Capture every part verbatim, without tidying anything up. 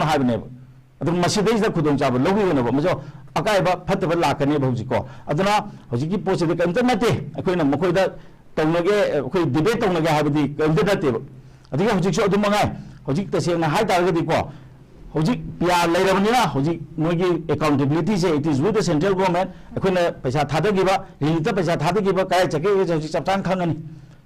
ꯍꯥꯏꯕꯅꯦꯕ꯫ ꯑꯗꯨ ꯃꯁꯤꯗꯩꯁꯤꯗ ꯈꯨꯗꯣꯡꯆꯥꯕ ꯂꯧꯕꯤꯒꯅꯨꯕ, ꯃꯁꯤ ꯑꯀꯥꯏꯕ ꯐꯠꯇꯕ ꯂꯥꯛꯀꯅꯦꯕ ꯍꯧꯖꯤꯛꯀꯣ꯫ ꯑꯗꯨꯅ ꯍꯧꯖꯤꯛꯀꯤ ꯄꯣꯠꯁꯤꯗꯤ ꯀꯔꯤꯝꯇ ꯅꯠꯇꯦ, ꯑꯩꯈꯣꯏꯅ ꯃꯈꯣꯏꯗ ꯇꯧꯅꯒꯦ, ꯑꯩꯈꯣꯏ ꯗꯤꯕꯦꯠ ꯇꯧꯅꯒꯦ ꯍꯥꯏꯕꯗꯤ ꯀꯔꯤꯝꯇ ꯅꯠꯇꯦꯕ꯫ ꯑꯗꯒꯤ ꯍꯧꯖꯤꯛꯁꯨ ꯑꯗꯨ ꯃꯉꯥꯏ, ꯍꯧꯖꯤꯛ ꯇꯁꯦꯡꯅ ꯍꯥꯏ ꯇꯥꯔꯒꯗꯤꯀꯣ, ꯍꯧꯖꯤꯛ ꯄꯤ ꯑꯥꯔ ꯂꯩꯔꯕꯅꯤꯅ ꯍꯧꯖꯤꯛ ꯃꯣꯏꯒꯤ accountability say it is with the central government꯫ ꯑꯩꯈꯣꯏꯅ ꯄꯩꯁꯥ ꯊꯥꯗꯈꯤꯕ, ꯔꯤꯂꯤꯐꯇ ꯄꯩꯁꯥ ꯊꯥꯗꯈꯤꯕ ꯀꯗꯥꯏ ꯆꯠꯈꯤꯕꯒꯦ ꯍꯧꯖꯤꯛ ꯆꯞ ꯆꯥꯅ ꯈꯪꯉꯅꯤ꯫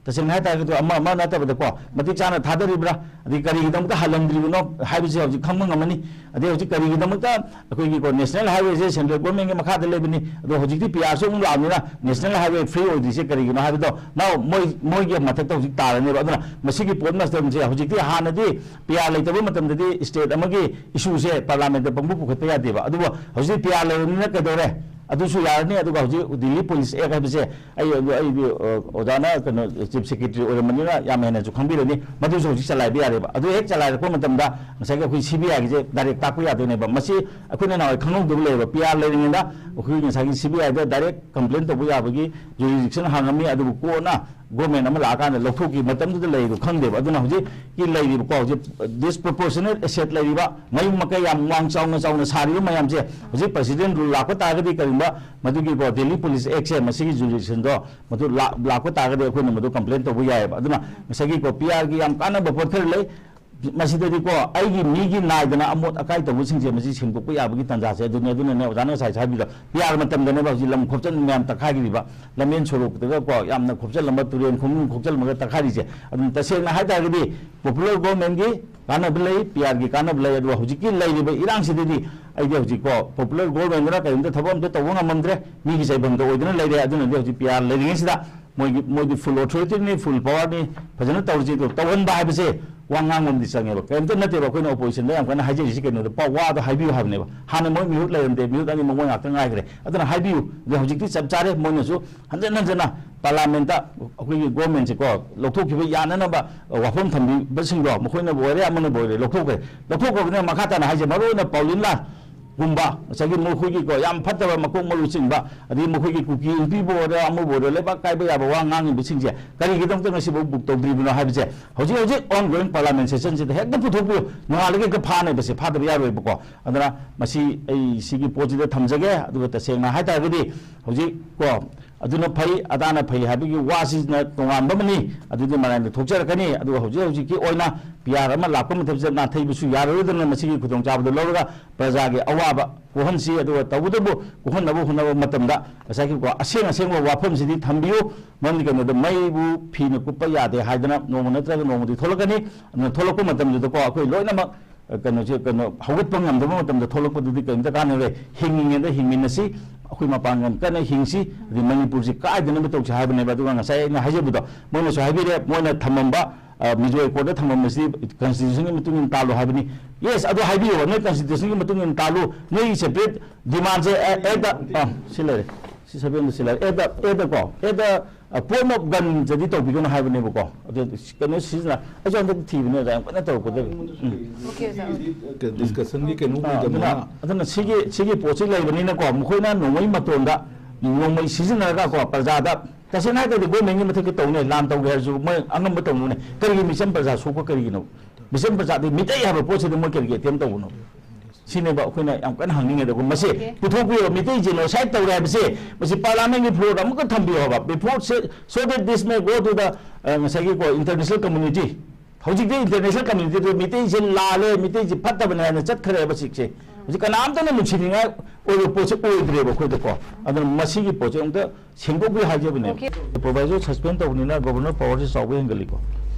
ꯇꯁꯦꯡꯅ ꯍꯥꯏ ꯇꯥꯔꯒꯗꯤ ꯑꯃ ꯑꯃ ꯅꯠꯇꯕꯗꯀꯣ, ꯃꯇꯤꯛ ꯆꯥꯅ ꯊꯥꯗꯔꯤꯕ꯭ꯔꯥ, ꯑꯗꯩ ꯀꯔꯤꯒꯤꯗꯃꯛꯇ ꯍꯜꯍꯟꯗ꯭ꯔꯤꯕꯅꯣ ꯍꯥꯏꯕꯁꯤ ꯍꯧꯖꯤꯛ ꯈꯪꯕ ꯉꯝꯃꯅꯤ꯫ ꯑꯗꯩ ꯍꯧꯖꯤꯛ ꯀꯔꯤꯒꯤꯗꯃꯛꯇ ꯑꯩꯈꯣꯏꯒꯤꯀꯣ national highway ꯁꯦ central government ꯀꯤ ꯃꯈꯥꯗ ꯂꯩꯕꯅꯤ, ꯑꯗꯣ ꯍꯧꯖꯤꯛꯇꯤ ꯄꯤ ꯑꯥꯔꯁꯨ ꯑꯃꯨꯛ ꯂꯥꯛꯑꯕꯅꯤꯅ national highway free ꯑꯣꯏꯗ꯭ꯔꯤꯁꯦ ꯀꯔꯤꯒꯤꯅꯣ ꯍꯥꯏꯕꯗꯣ ꯅꯥꯎ ꯃꯣꯏ, ꯃꯣꯏꯒꯤ ꯃꯊꯛꯇ ꯍꯧꯖꯤꯛ ꯇꯥꯔꯅꯦꯕ꯫ ꯑꯗꯨꯅ ꯃꯁꯤꯒꯤ ꯄꯣꯠ ꯃꯁꯇꯝꯁꯦ ꯍꯧꯖꯤꯛꯇꯤ, ꯍꯥꯟꯅꯗꯤ ꯄꯤ ꯑꯥꯔ ꯂꯩꯇꯕ ꯃꯇꯝꯗꯗꯤ state ꯑꯃꯒꯤ issue ꯁꯦ parliament ꯇ ꯄꯪꯄꯨ ꯄꯨꯈꯠꯄ ꯌꯥꯗꯦꯕ꯫ ꯑꯗꯨꯕꯨ ꯍꯧꯖꯤꯛ ꯄꯤ ꯑꯥꯔ ꯂꯩꯔꯕꯅꯤꯅ ꯀꯩꯗꯧꯔꯦ? ꯑꯗꯨꯁꯨ ꯌꯥꯔꯅꯤ꯫ ꯑꯗꯨꯒ ꯍꯧꯖꯤꯛ Delhi Police Act ꯍꯥꯏꯕꯁꯦ ꯑꯩ, ꯑꯩꯗꯤ, ꯑ, ꯑꯣꯖꯥꯅ ꯀꯩꯅꯣ chief secretary ꯑꯣꯏꯔꯝꯕꯅꯤꯅ ꯌꯥꯝ ꯍꯦꯟꯅꯁꯨ ꯈꯪꯕꯤꯔꯅꯤ꯫ ꯃꯗꯨꯁꯨ ꯍꯧꯖꯤꯛ ꯆꯂꯥꯏꯕ ꯌꯥꯔꯦꯕ꯫ ꯑꯗꯨ ꯍꯦꯛ ꯆꯂꯥꯏꯔꯛꯄ ꯃꯇꯝꯗ ꯉꯁꯥꯏꯒꯤ ꯑꯩꯈꯣꯏ ꯁꯤ ꯕꯤ ꯑꯥꯏꯒꯤꯁꯦ direct ꯇꯥꯛꯄ ꯌꯥꯗꯣꯏꯅꯦꯕ꯫ ꯃꯁꯤ ꯑꯩꯈꯣꯏꯅ ꯅꯍꯥꯟꯋꯥꯏ ꯈꯪꯍꯧꯗꯕ ꯂꯩꯌꯦꯕ꯫ ꯄꯤ ꯑꯥꯔ ꯂꯩꯔꯤꯉꯩꯗ ꯑꯩꯈꯣꯏ ꯉꯁꯥꯏꯒꯤ ꯁꯤ ꯕꯤ ꯑꯥꯏꯗ direct complaint ꯇꯧꯕ ꯌꯥꯕꯒꯤ jurisdiction ꯍꯥꯡꯉꯝꯃꯤ꯫ ꯑꯗꯨꯕꯨ ꯀꯣꯟꯅ government ꯑꯃ ꯂꯥꯛꯑꯀꯥꯟꯗ ꯂꯧꯊꯣꯛꯈꯤꯕ ꯃꯇꯝꯗꯨꯗ ꯂꯩꯔꯤꯗꯣ ꯈꯪꯗꯦꯕ꯫ ꯑꯗꯨꯅ ꯍꯧꯖꯤꯛꯀꯤ ꯂꯩꯔꯤꯕꯀꯣ, ꯍꯧꯖꯤꯛ disproportionate asset ꯂꯩꯔꯤꯕ, ꯃꯌꯨꯝ ꯃꯀꯩ ꯌꯥꯝ ꯋꯥꯡ ꯆꯥꯎꯅ ꯆꯥꯎꯅ ꯁꯥꯔꯤꯕ ꯃꯌꯥꯝꯁꯦ, ꯍꯧꯖꯤꯛ president rule ꯂꯥꯛꯄ ꯇꯥꯔꯒꯗꯤ ꯀꯔꯤꯒꯨꯝꯕ ꯃꯗꯨꯒꯤꯀꯣ Delhi Police Act ꯁꯦ ꯃꯁꯤꯒꯤ jurisdiction ꯗꯣ ꯃꯗꯨ ꯂꯥꯛ-, ꯂꯥꯛꯄ ꯇꯥꯔꯒꯗꯤ ꯑꯩꯈꯣꯏꯅ ꯃꯗꯨ complaint ꯇꯧꯕ ꯌꯥꯏꯑꯕ꯫ ꯑꯗꯨꯅ ꯉꯁꯥꯏꯒꯤꯀꯣ ꯄꯤ ꯑꯥꯔꯒꯤ ꯌꯥꯝ ꯀꯥꯟꯅꯕ ꯄꯣꯠ ꯈꯔ ꯂꯩ꯫ ꯃꯁꯤꯗꯗꯤꯀꯣ ꯑꯩꯒꯤ ꯃꯤꯒꯤ ꯅꯥꯏꯗꯅ ꯑꯃꯣꯠ ꯑꯀꯥꯏ ꯇꯧꯕꯁꯤꯡꯁꯦ ꯃꯁꯤ ꯁꯦꯡꯗꯣꯛꯄ ꯌꯥꯕꯒꯤ ꯇꯥꯟꯖꯥꯁꯦ ꯑꯗꯨꯅꯤ꯫ ꯑꯗꯨꯅꯅꯦ ꯑꯣꯖꯥꯅ ꯉꯁꯥꯏꯁꯨ ꯍꯥꯏꯕꯤꯗꯣ, ꯄꯤ ꯑꯥꯔ ꯃꯇꯝꯗꯅꯦꯕ ꯍꯧꯖꯤꯛ ꯂꯝ ꯈꯣꯞꯆꯟꯕ ꯃꯌꯥꯝ ꯇꯛꯈꯥꯏꯈꯤꯕ, ꯂꯝꯕꯦꯟ ꯁꯣꯔꯣꯛꯇꯒꯀꯣ ꯌꯥꯝꯅ ꯈꯣꯞꯆꯜꯂꯝꯕ, ꯇꯨꯔꯦꯟ ꯈꯣꯡꯅꯨꯡ ꯈꯣꯞꯆꯜꯂꯝꯃꯒ ꯇꯛꯈꯥꯏꯔꯤꯁꯦ꯫ ꯑꯗꯨꯅ ꯇꯁꯦꯡꯅ ꯍꯥꯏ ꯇꯥꯔꯒꯗꯤ popular government ꯀꯤ ꯀꯥꯟꯅꯕ ꯂꯩ, ꯄꯤ ꯑꯥꯔꯒꯤ ꯀꯥꯟꯅꯕ ꯂꯩ꯫ ꯑꯗꯨꯒ ꯍꯧꯖꯤꯛꯀꯤ ꯂꯩꯔꯤꯕ ꯏꯔꯥꯡꯁꯤꯗꯗꯤ ꯑꯩꯗꯤ ꯍꯧꯖꯤꯛꯀꯣ popular government ꯗꯨꯅ ꯀꯔꯤꯝꯇ ꯊꯕꯛ ꯑꯝꯇ ꯇꯧꯕ ꯉꯝꯃꯝꯗ꯭ꯔꯦ, ꯃꯤꯒꯤ ꯆꯩꯐꯝꯗ ꯑꯣꯏꯗꯨꯅ ꯂꯩꯔꯦ꯫ ꯑꯗꯨꯅꯗꯤ ꯍꯧꯖꯤꯛ ꯄꯤ ꯑꯥꯔ ꯂꯩꯔꯤꯉꯩꯁꯤꯗ ꯃꯣꯏꯒꯤ, ꯃꯣꯏꯗꯤ full authority ꯅꯤ, full power ꯅꯤ, ꯐꯖꯅ ꯇꯧꯔꯁꯤ꯫ ꯑꯗꯣ ꯇꯧꯍꯟꯕ ꯍꯥꯏꯕꯁꯦ ꯋꯥ ꯉꯥꯡꯕ ꯑꯃꯗꯤ ꯆꯪꯉꯦꯕ꯫ ꯀꯔꯤꯝꯇ ꯅꯠꯇꯦꯕ ꯑꯩꯈꯣꯏꯅ opposition ꯗ ꯌꯥꯝ ꯀꯟꯅ ꯍꯥꯏꯖꯔꯤꯁꯤ ꯀꯩꯅꯣꯗ, ꯄꯥꯎ ꯋꯥꯗꯣ ꯍꯥꯏꯕꯤꯌꯨ ꯍꯥꯏꯕꯅꯦꯕ꯫ ꯍꯥꯟꯅ ꯃꯣꯏ ꯃꯤꯍꯨꯠ ꯂꯩꯔꯝꯗꯦ, ꯃꯤꯍꯨꯠ ꯑꯅꯤ ꯃꯉꯣꯟ ꯉꯥꯛꯇ ꯉꯥꯏꯈ꯭ꯔꯦ꯫ ꯑꯗꯨꯅ ꯍꯥꯏꯕꯤꯌꯨ꯫ ꯑꯗꯣ ꯍꯧꯖꯤꯛꯇꯤ ꯆꯞ ꯆꯥꯔꯦ, ꯃꯣꯏꯅꯁꯨ ꯍꯟꯖꯟ ꯍꯟꯖꯟꯅ parliament ꯇ ꯑꯩꯈꯣꯏꯒꯤ government ꯁꯦꯀꯣ ꯂꯧꯊꯣꯛꯈꯤꯕ ꯌꯥꯅꯅꯕ ꯋꯥꯐꯝ ꯊꯝꯕꯤꯕꯁꯤꯡꯗꯣ, ꯃꯈꯣꯏꯅꯕꯨ ꯑꯣꯏꯔꯦ ꯑꯃꯅꯕꯨ ꯑꯣꯏꯔꯦ ꯂꯧꯊꯣꯛꯈ꯭ꯔꯦ꯫ ꯂꯧꯊꯣꯛꯈ꯭ꯔꯕꯅꯤꯅ ꯃꯈꯥ ꯇꯥꯅ ꯍꯥꯏꯁꯦ, ꯃꯔꯨꯑꯣꯏꯅ ꯄꯥꯎꯂꯤꯟ ꯂꯥꯜ ꯒꯨꯝꯕ, ꯉꯁꯥꯏꯒꯤ ꯃꯈꯣꯏꯒꯤꯀꯣ, ꯌꯥꯝ ꯐꯠꯇꯕ ꯃꯀꯣꯛ ꯃꯔꯨ ꯆꯤꯡꯕ, ꯑꯗꯒꯤ ꯃꯈꯣꯏꯒꯤ ꯀꯨꯀꯤ ꯏꯟꯄꯤꯕꯨ ꯑꯣꯏꯔꯣ, ꯑꯃꯕꯨ ꯑꯣꯏꯔꯣ, ꯂꯩꯕꯥꯛ ꯀꯥꯏꯕ ꯌꯥꯕ ꯋꯥ ꯉꯥꯡꯉꯤꯕꯁꯤꯡꯁꯦ ꯀꯔꯤꯒꯤꯗꯃꯛꯇ ꯉꯁꯤꯐꯥꯎ book ꯇꯧꯗ꯭ꯔꯤꯕꯅꯣ ꯍꯥꯏꯕꯁꯦ ꯍꯧꯖꯤꯛ ꯍꯧꯖꯤꯛ ongoing parliament session ꯁꯤꯗ ꯍꯦꯛꯇ ꯄꯨꯊꯣꯛꯄꯤꯌꯨ꯫ ꯅꯣꯡꯉꯥꯜꯂꯒ ꯍꯦꯛꯇ ꯐꯥꯅꯦꯕꯁꯦ, ꯐꯥꯗꯕ ꯌꯥꯔꯣꯏꯕꯀꯣ꯫ ꯑꯗꯨꯅ ꯃꯁꯤ ꯑꯩ ꯁꯤꯒꯤ ꯄꯣꯠꯁꯤꯗ ꯊꯝꯖꯒꯦ꯫ ꯑꯗꯨꯒ ꯇꯁꯦꯡꯅ ꯍꯥꯏꯇꯥꯔꯒꯗꯤ ꯍꯧꯖꯤꯛ ꯀꯣ, ꯑꯗꯨꯅ ꯐꯩ, ꯑꯗꯥꯅ ꯐꯩ ꯍꯥꯏꯕꯒꯤ ꯋꯥꯁꯤꯅ ꯇꯣꯉꯥꯟꯕ ꯑꯃꯅꯤ, ꯑꯗꯨꯗꯤ ꯃꯔꯥꯏꯅ ꯊꯣꯛꯆꯔꯛꯀꯅꯤ꯫ ꯑꯗꯨꯒ ꯍꯧꯖꯤꯛ ꯍꯧꯖꯤꯛꯀꯤ ꯑꯣꯏꯅ P R ꯑꯃ ꯂꯥꯛꯄ ꯃꯇꯝꯁꯤꯗ ꯅꯥꯊꯩꯕꯁꯨ ꯌꯥꯔꯔꯣꯏꯗꯅ, ꯃꯁꯤꯒꯤ ꯈꯨꯗꯣꯡꯆꯥꯕꯗꯨ ꯂꯧꯔꯒ ꯄ꯭ꯔꯖꯥꯒꯤ ꯑꯋꯥꯕ ꯀꯣꯛꯍꯟꯁꯤ꯫ ꯑꯗꯨꯒ ꯇꯧꯕꯇꯕꯨ ꯀꯣꯛꯍꯟꯅꯕ ꯍꯣꯠꯅꯕ ꯃꯇꯝꯗ ꯉꯁꯥꯏꯒꯤꯀꯣ, ꯑꯁꯦꯡ ꯑꯁꯦꯡꯕ ꯋꯥꯐꯝꯁꯤꯗꯤ ꯊꯝꯕꯤꯌꯨ꯫ ꯃꯔꯝꯗꯤ ꯀꯩꯅꯣꯗ, ꯃꯩꯕꯨ ꯐꯤꯅ ꯀꯨꯞꯄ ꯌꯥꯗꯦ ꯍꯥꯏꯗꯅ ꯅꯣꯡꯃ ꯅꯠꯇ꯭ꯔꯒ ꯅꯣꯡꯃꯗꯤ ꯊꯣꯛꯂꯛꯀꯅꯤ꯫ ꯑꯗꯨꯅ ꯊꯣꯛꯂꯛꯄ ꯃꯇꯝꯗꯨꯗꯀꯣ, ꯑꯩꯈꯣꯏ ꯂꯣꯏꯅꯃꯛ ꯀꯩꯅꯣꯁꯦ, ꯀꯩꯅꯣ ꯍꯧꯒꯠꯄ ꯉꯝꯗꯕ ꯃꯇꯝꯗ ꯊꯣꯛꯂꯛꯄꯗꯨꯗꯤ ꯀꯔꯤꯝꯇ ꯀꯥꯟꯅꯔꯣꯏ꯫ ꯍꯤꯡꯉꯤꯉꯩꯗ ꯍꯤꯡꯃꯤꯟꯅꯁꯤ, ꯑꯩꯈꯣꯏ ꯃꯄꯥꯡꯒꯜ ꯀꯟꯅ ꯍꯤꯡꯁꯤ, ꯑꯗꯩ ꯃꯅꯤꯄꯨꯔꯁꯤ ꯀꯥꯏꯗꯅꯕ ꯇꯧꯁꯤ ꯍꯥꯏꯕꯅꯦꯕ꯫ ꯑꯗꯨꯒ ꯉꯁꯥꯏ ꯑꯩꯅ ꯍꯥꯏꯖꯕꯗꯣ, ꯃꯣꯏꯅꯁꯨ ꯍꯥꯏꯕꯤꯔꯦ, ꯃꯣꯏꯅ ꯊꯝꯃꯝꯕ, ꯑ, ꯃꯤꯖꯣ ꯑꯦꯀꯣꯔꯗ ꯊꯝꯃꯝꯕꯁꯤ constitution ꯒꯤ ꯃꯇꯨꯡ ꯏꯟꯅ ꯇꯥꯜꯂꯣ ꯍꯥꯏꯕꯅꯤ꯫ Yes, ꯑꯗꯨ ꯍꯥꯏꯕꯤꯌꯣ, ꯅꯣꯏ constitution ꯒꯤ ꯃꯇꯨꯡ ꯏꯟꯅ ꯇꯥꯜꯂꯨ, ꯅꯣꯏꯒꯤ separate demand ꯁꯦ, ꯑꯦ, ꯑꯦꯗ, ꯑ, ꯁꯤ ꯂꯩꯔꯦ, ꯁꯤ ꯁꯕꯦꯟꯗ ꯁꯤ ꯂꯩꯔꯦ, ꯑꯦꯗ, ꯑꯦꯗ ꯀꯣ, ꯑꯦꯗ ꯑ, ꯄꯣꯠ ꯑꯃ ꯒꯟ ꯆꯗꯤ ꯇꯧꯕꯤꯒꯅꯨ ꯍꯥꯏꯕꯅꯦꯕꯀꯣ꯫ ꯑꯗꯨ ꯀꯩꯅꯣ ꯁꯤꯖꯤꯟꯅ-, ꯑꯩꯁꯨ ꯍꯟꯗꯛ ꯊꯤꯕꯅꯦ, ꯑꯣꯖꯥ, ꯌꯥꯝ ꯀꯟꯅ ꯇꯧꯔꯛꯄꯗ꯫ ꯎꯝ꯫ Okay, sir. ꯗꯤꯁꯀꯁꯟꯒꯤ ꯀꯩꯅꯣ ꯑ, ꯑꯗꯨꯅ, ꯑꯣꯏꯗꯕꯅꯤꯅ ꯑꯗꯨꯅ ꯁꯤꯒꯤ, ꯁꯤꯒꯤ ꯄꯣꯠꯁꯤ ꯂꯩꯕꯅꯤꯅꯀꯣ, ꯃꯈꯣꯏꯅ ꯅꯣꯡꯃꯩ ꯃꯇꯣꯟꯗ ꯅꯣꯡꯃꯩ ꯁꯤꯖꯤꯟꯅꯔꯒꯀꯣ, ꯄ꯭ꯔꯖꯥꯗ ꯇꯁꯦꯡꯅ ꯍꯥꯏꯔꯒꯗꯤ government ꯀꯤ ꯃꯊꯛꯇ ꯇꯧꯅꯦ, ꯂꯥꯟ ꯇꯧꯒꯦ ꯍꯥꯏꯔꯁꯨ ꯃꯣꯏ ꯑꯉꯝꯕ ꯇꯧꯅꯨꯅꯦ꯫ ꯀꯔꯤꯒꯤ ꯃꯤꯆꯝ ꯄ꯭ꯔꯖꯥ ꯁꯣꯛꯄ ꯀꯔꯤꯒꯤꯅꯣ? ꯃꯤꯆꯝ ꯄ꯭ꯔꯖꯥꯗꯤ ꯃꯤꯇꯩ ꯍꯥꯏꯕ ꯄꯣꯠꯁꯤꯗ ꯃꯣꯏ ꯀꯔꯤꯒꯤ attempt ꯇꯧꯕꯅꯣ? ꯁꯤꯅꯦꯕ ꯑꯩꯈꯣꯏꯅ ꯌꯥꯝ ꯀꯟꯅ ꯍꯪꯅꯤꯡꯉꯦ꯫ ꯑꯗꯨꯒ ꯃꯁꯤ Okay. ꯄꯨꯊꯣꯛꯄꯤꯌꯣ, ꯃꯤꯇꯩ genocide ꯇꯧꯔꯦ ꯍꯥꯏꯕꯁꯦ ꯃꯁꯤ parliament ꯀꯤ floor ꯗ ꯑꯃꯨꯛꯀ ꯊꯝꯕꯤꯌꯣ ꯍꯥꯏꯕ, before, so that this may go to the, ꯑ, ꯉꯁꯥꯏꯒꯤꯀꯣ, international community꯫ ꯍꯧꯖꯤꯛꯇꯤ international community ꯗ ꯃꯤꯇꯩꯁꯦ ꯂꯥꯜꯂꯦ, ꯃꯤꯇꯩꯁꯦ ꯐꯠꯇꯕꯅꯦ ꯍꯥꯏꯅ ꯆꯠꯈ꯭ꯔꯦꯕ ꯍꯧꯖꯤꯛꯁꯦ꯫ ꯍꯧꯖꯤꯛ ꯀꯅꯥꯝꯇꯅ ꯅꯨꯡꯁꯤꯅꯤꯡꯉꯥꯏ ꯑꯣꯏꯕ ꯄꯣꯠꯁꯦ ꯑꯣꯏꯗ꯭ꯔꯦꯕ ꯑꯩꯈꯣꯏꯗꯀꯣ꯫ ꯑꯗꯨꯅ ꯃꯁꯤꯒꯤ ꯄꯣꯠꯁꯦ ꯑꯃꯨꯛꯇ ꯁꯦꯡꯗꯣꯛꯄꯤꯌꯨ ꯍꯥꯏꯖꯕꯅꯦ꯫ Okay. Proviso suspend ꯇꯧꯕꯅꯤꯅ governor power ꯁꯦ ꯆꯥꯎꯕ ꯍꯦꯟꯒꯠꯂꯤꯀꯣ꯫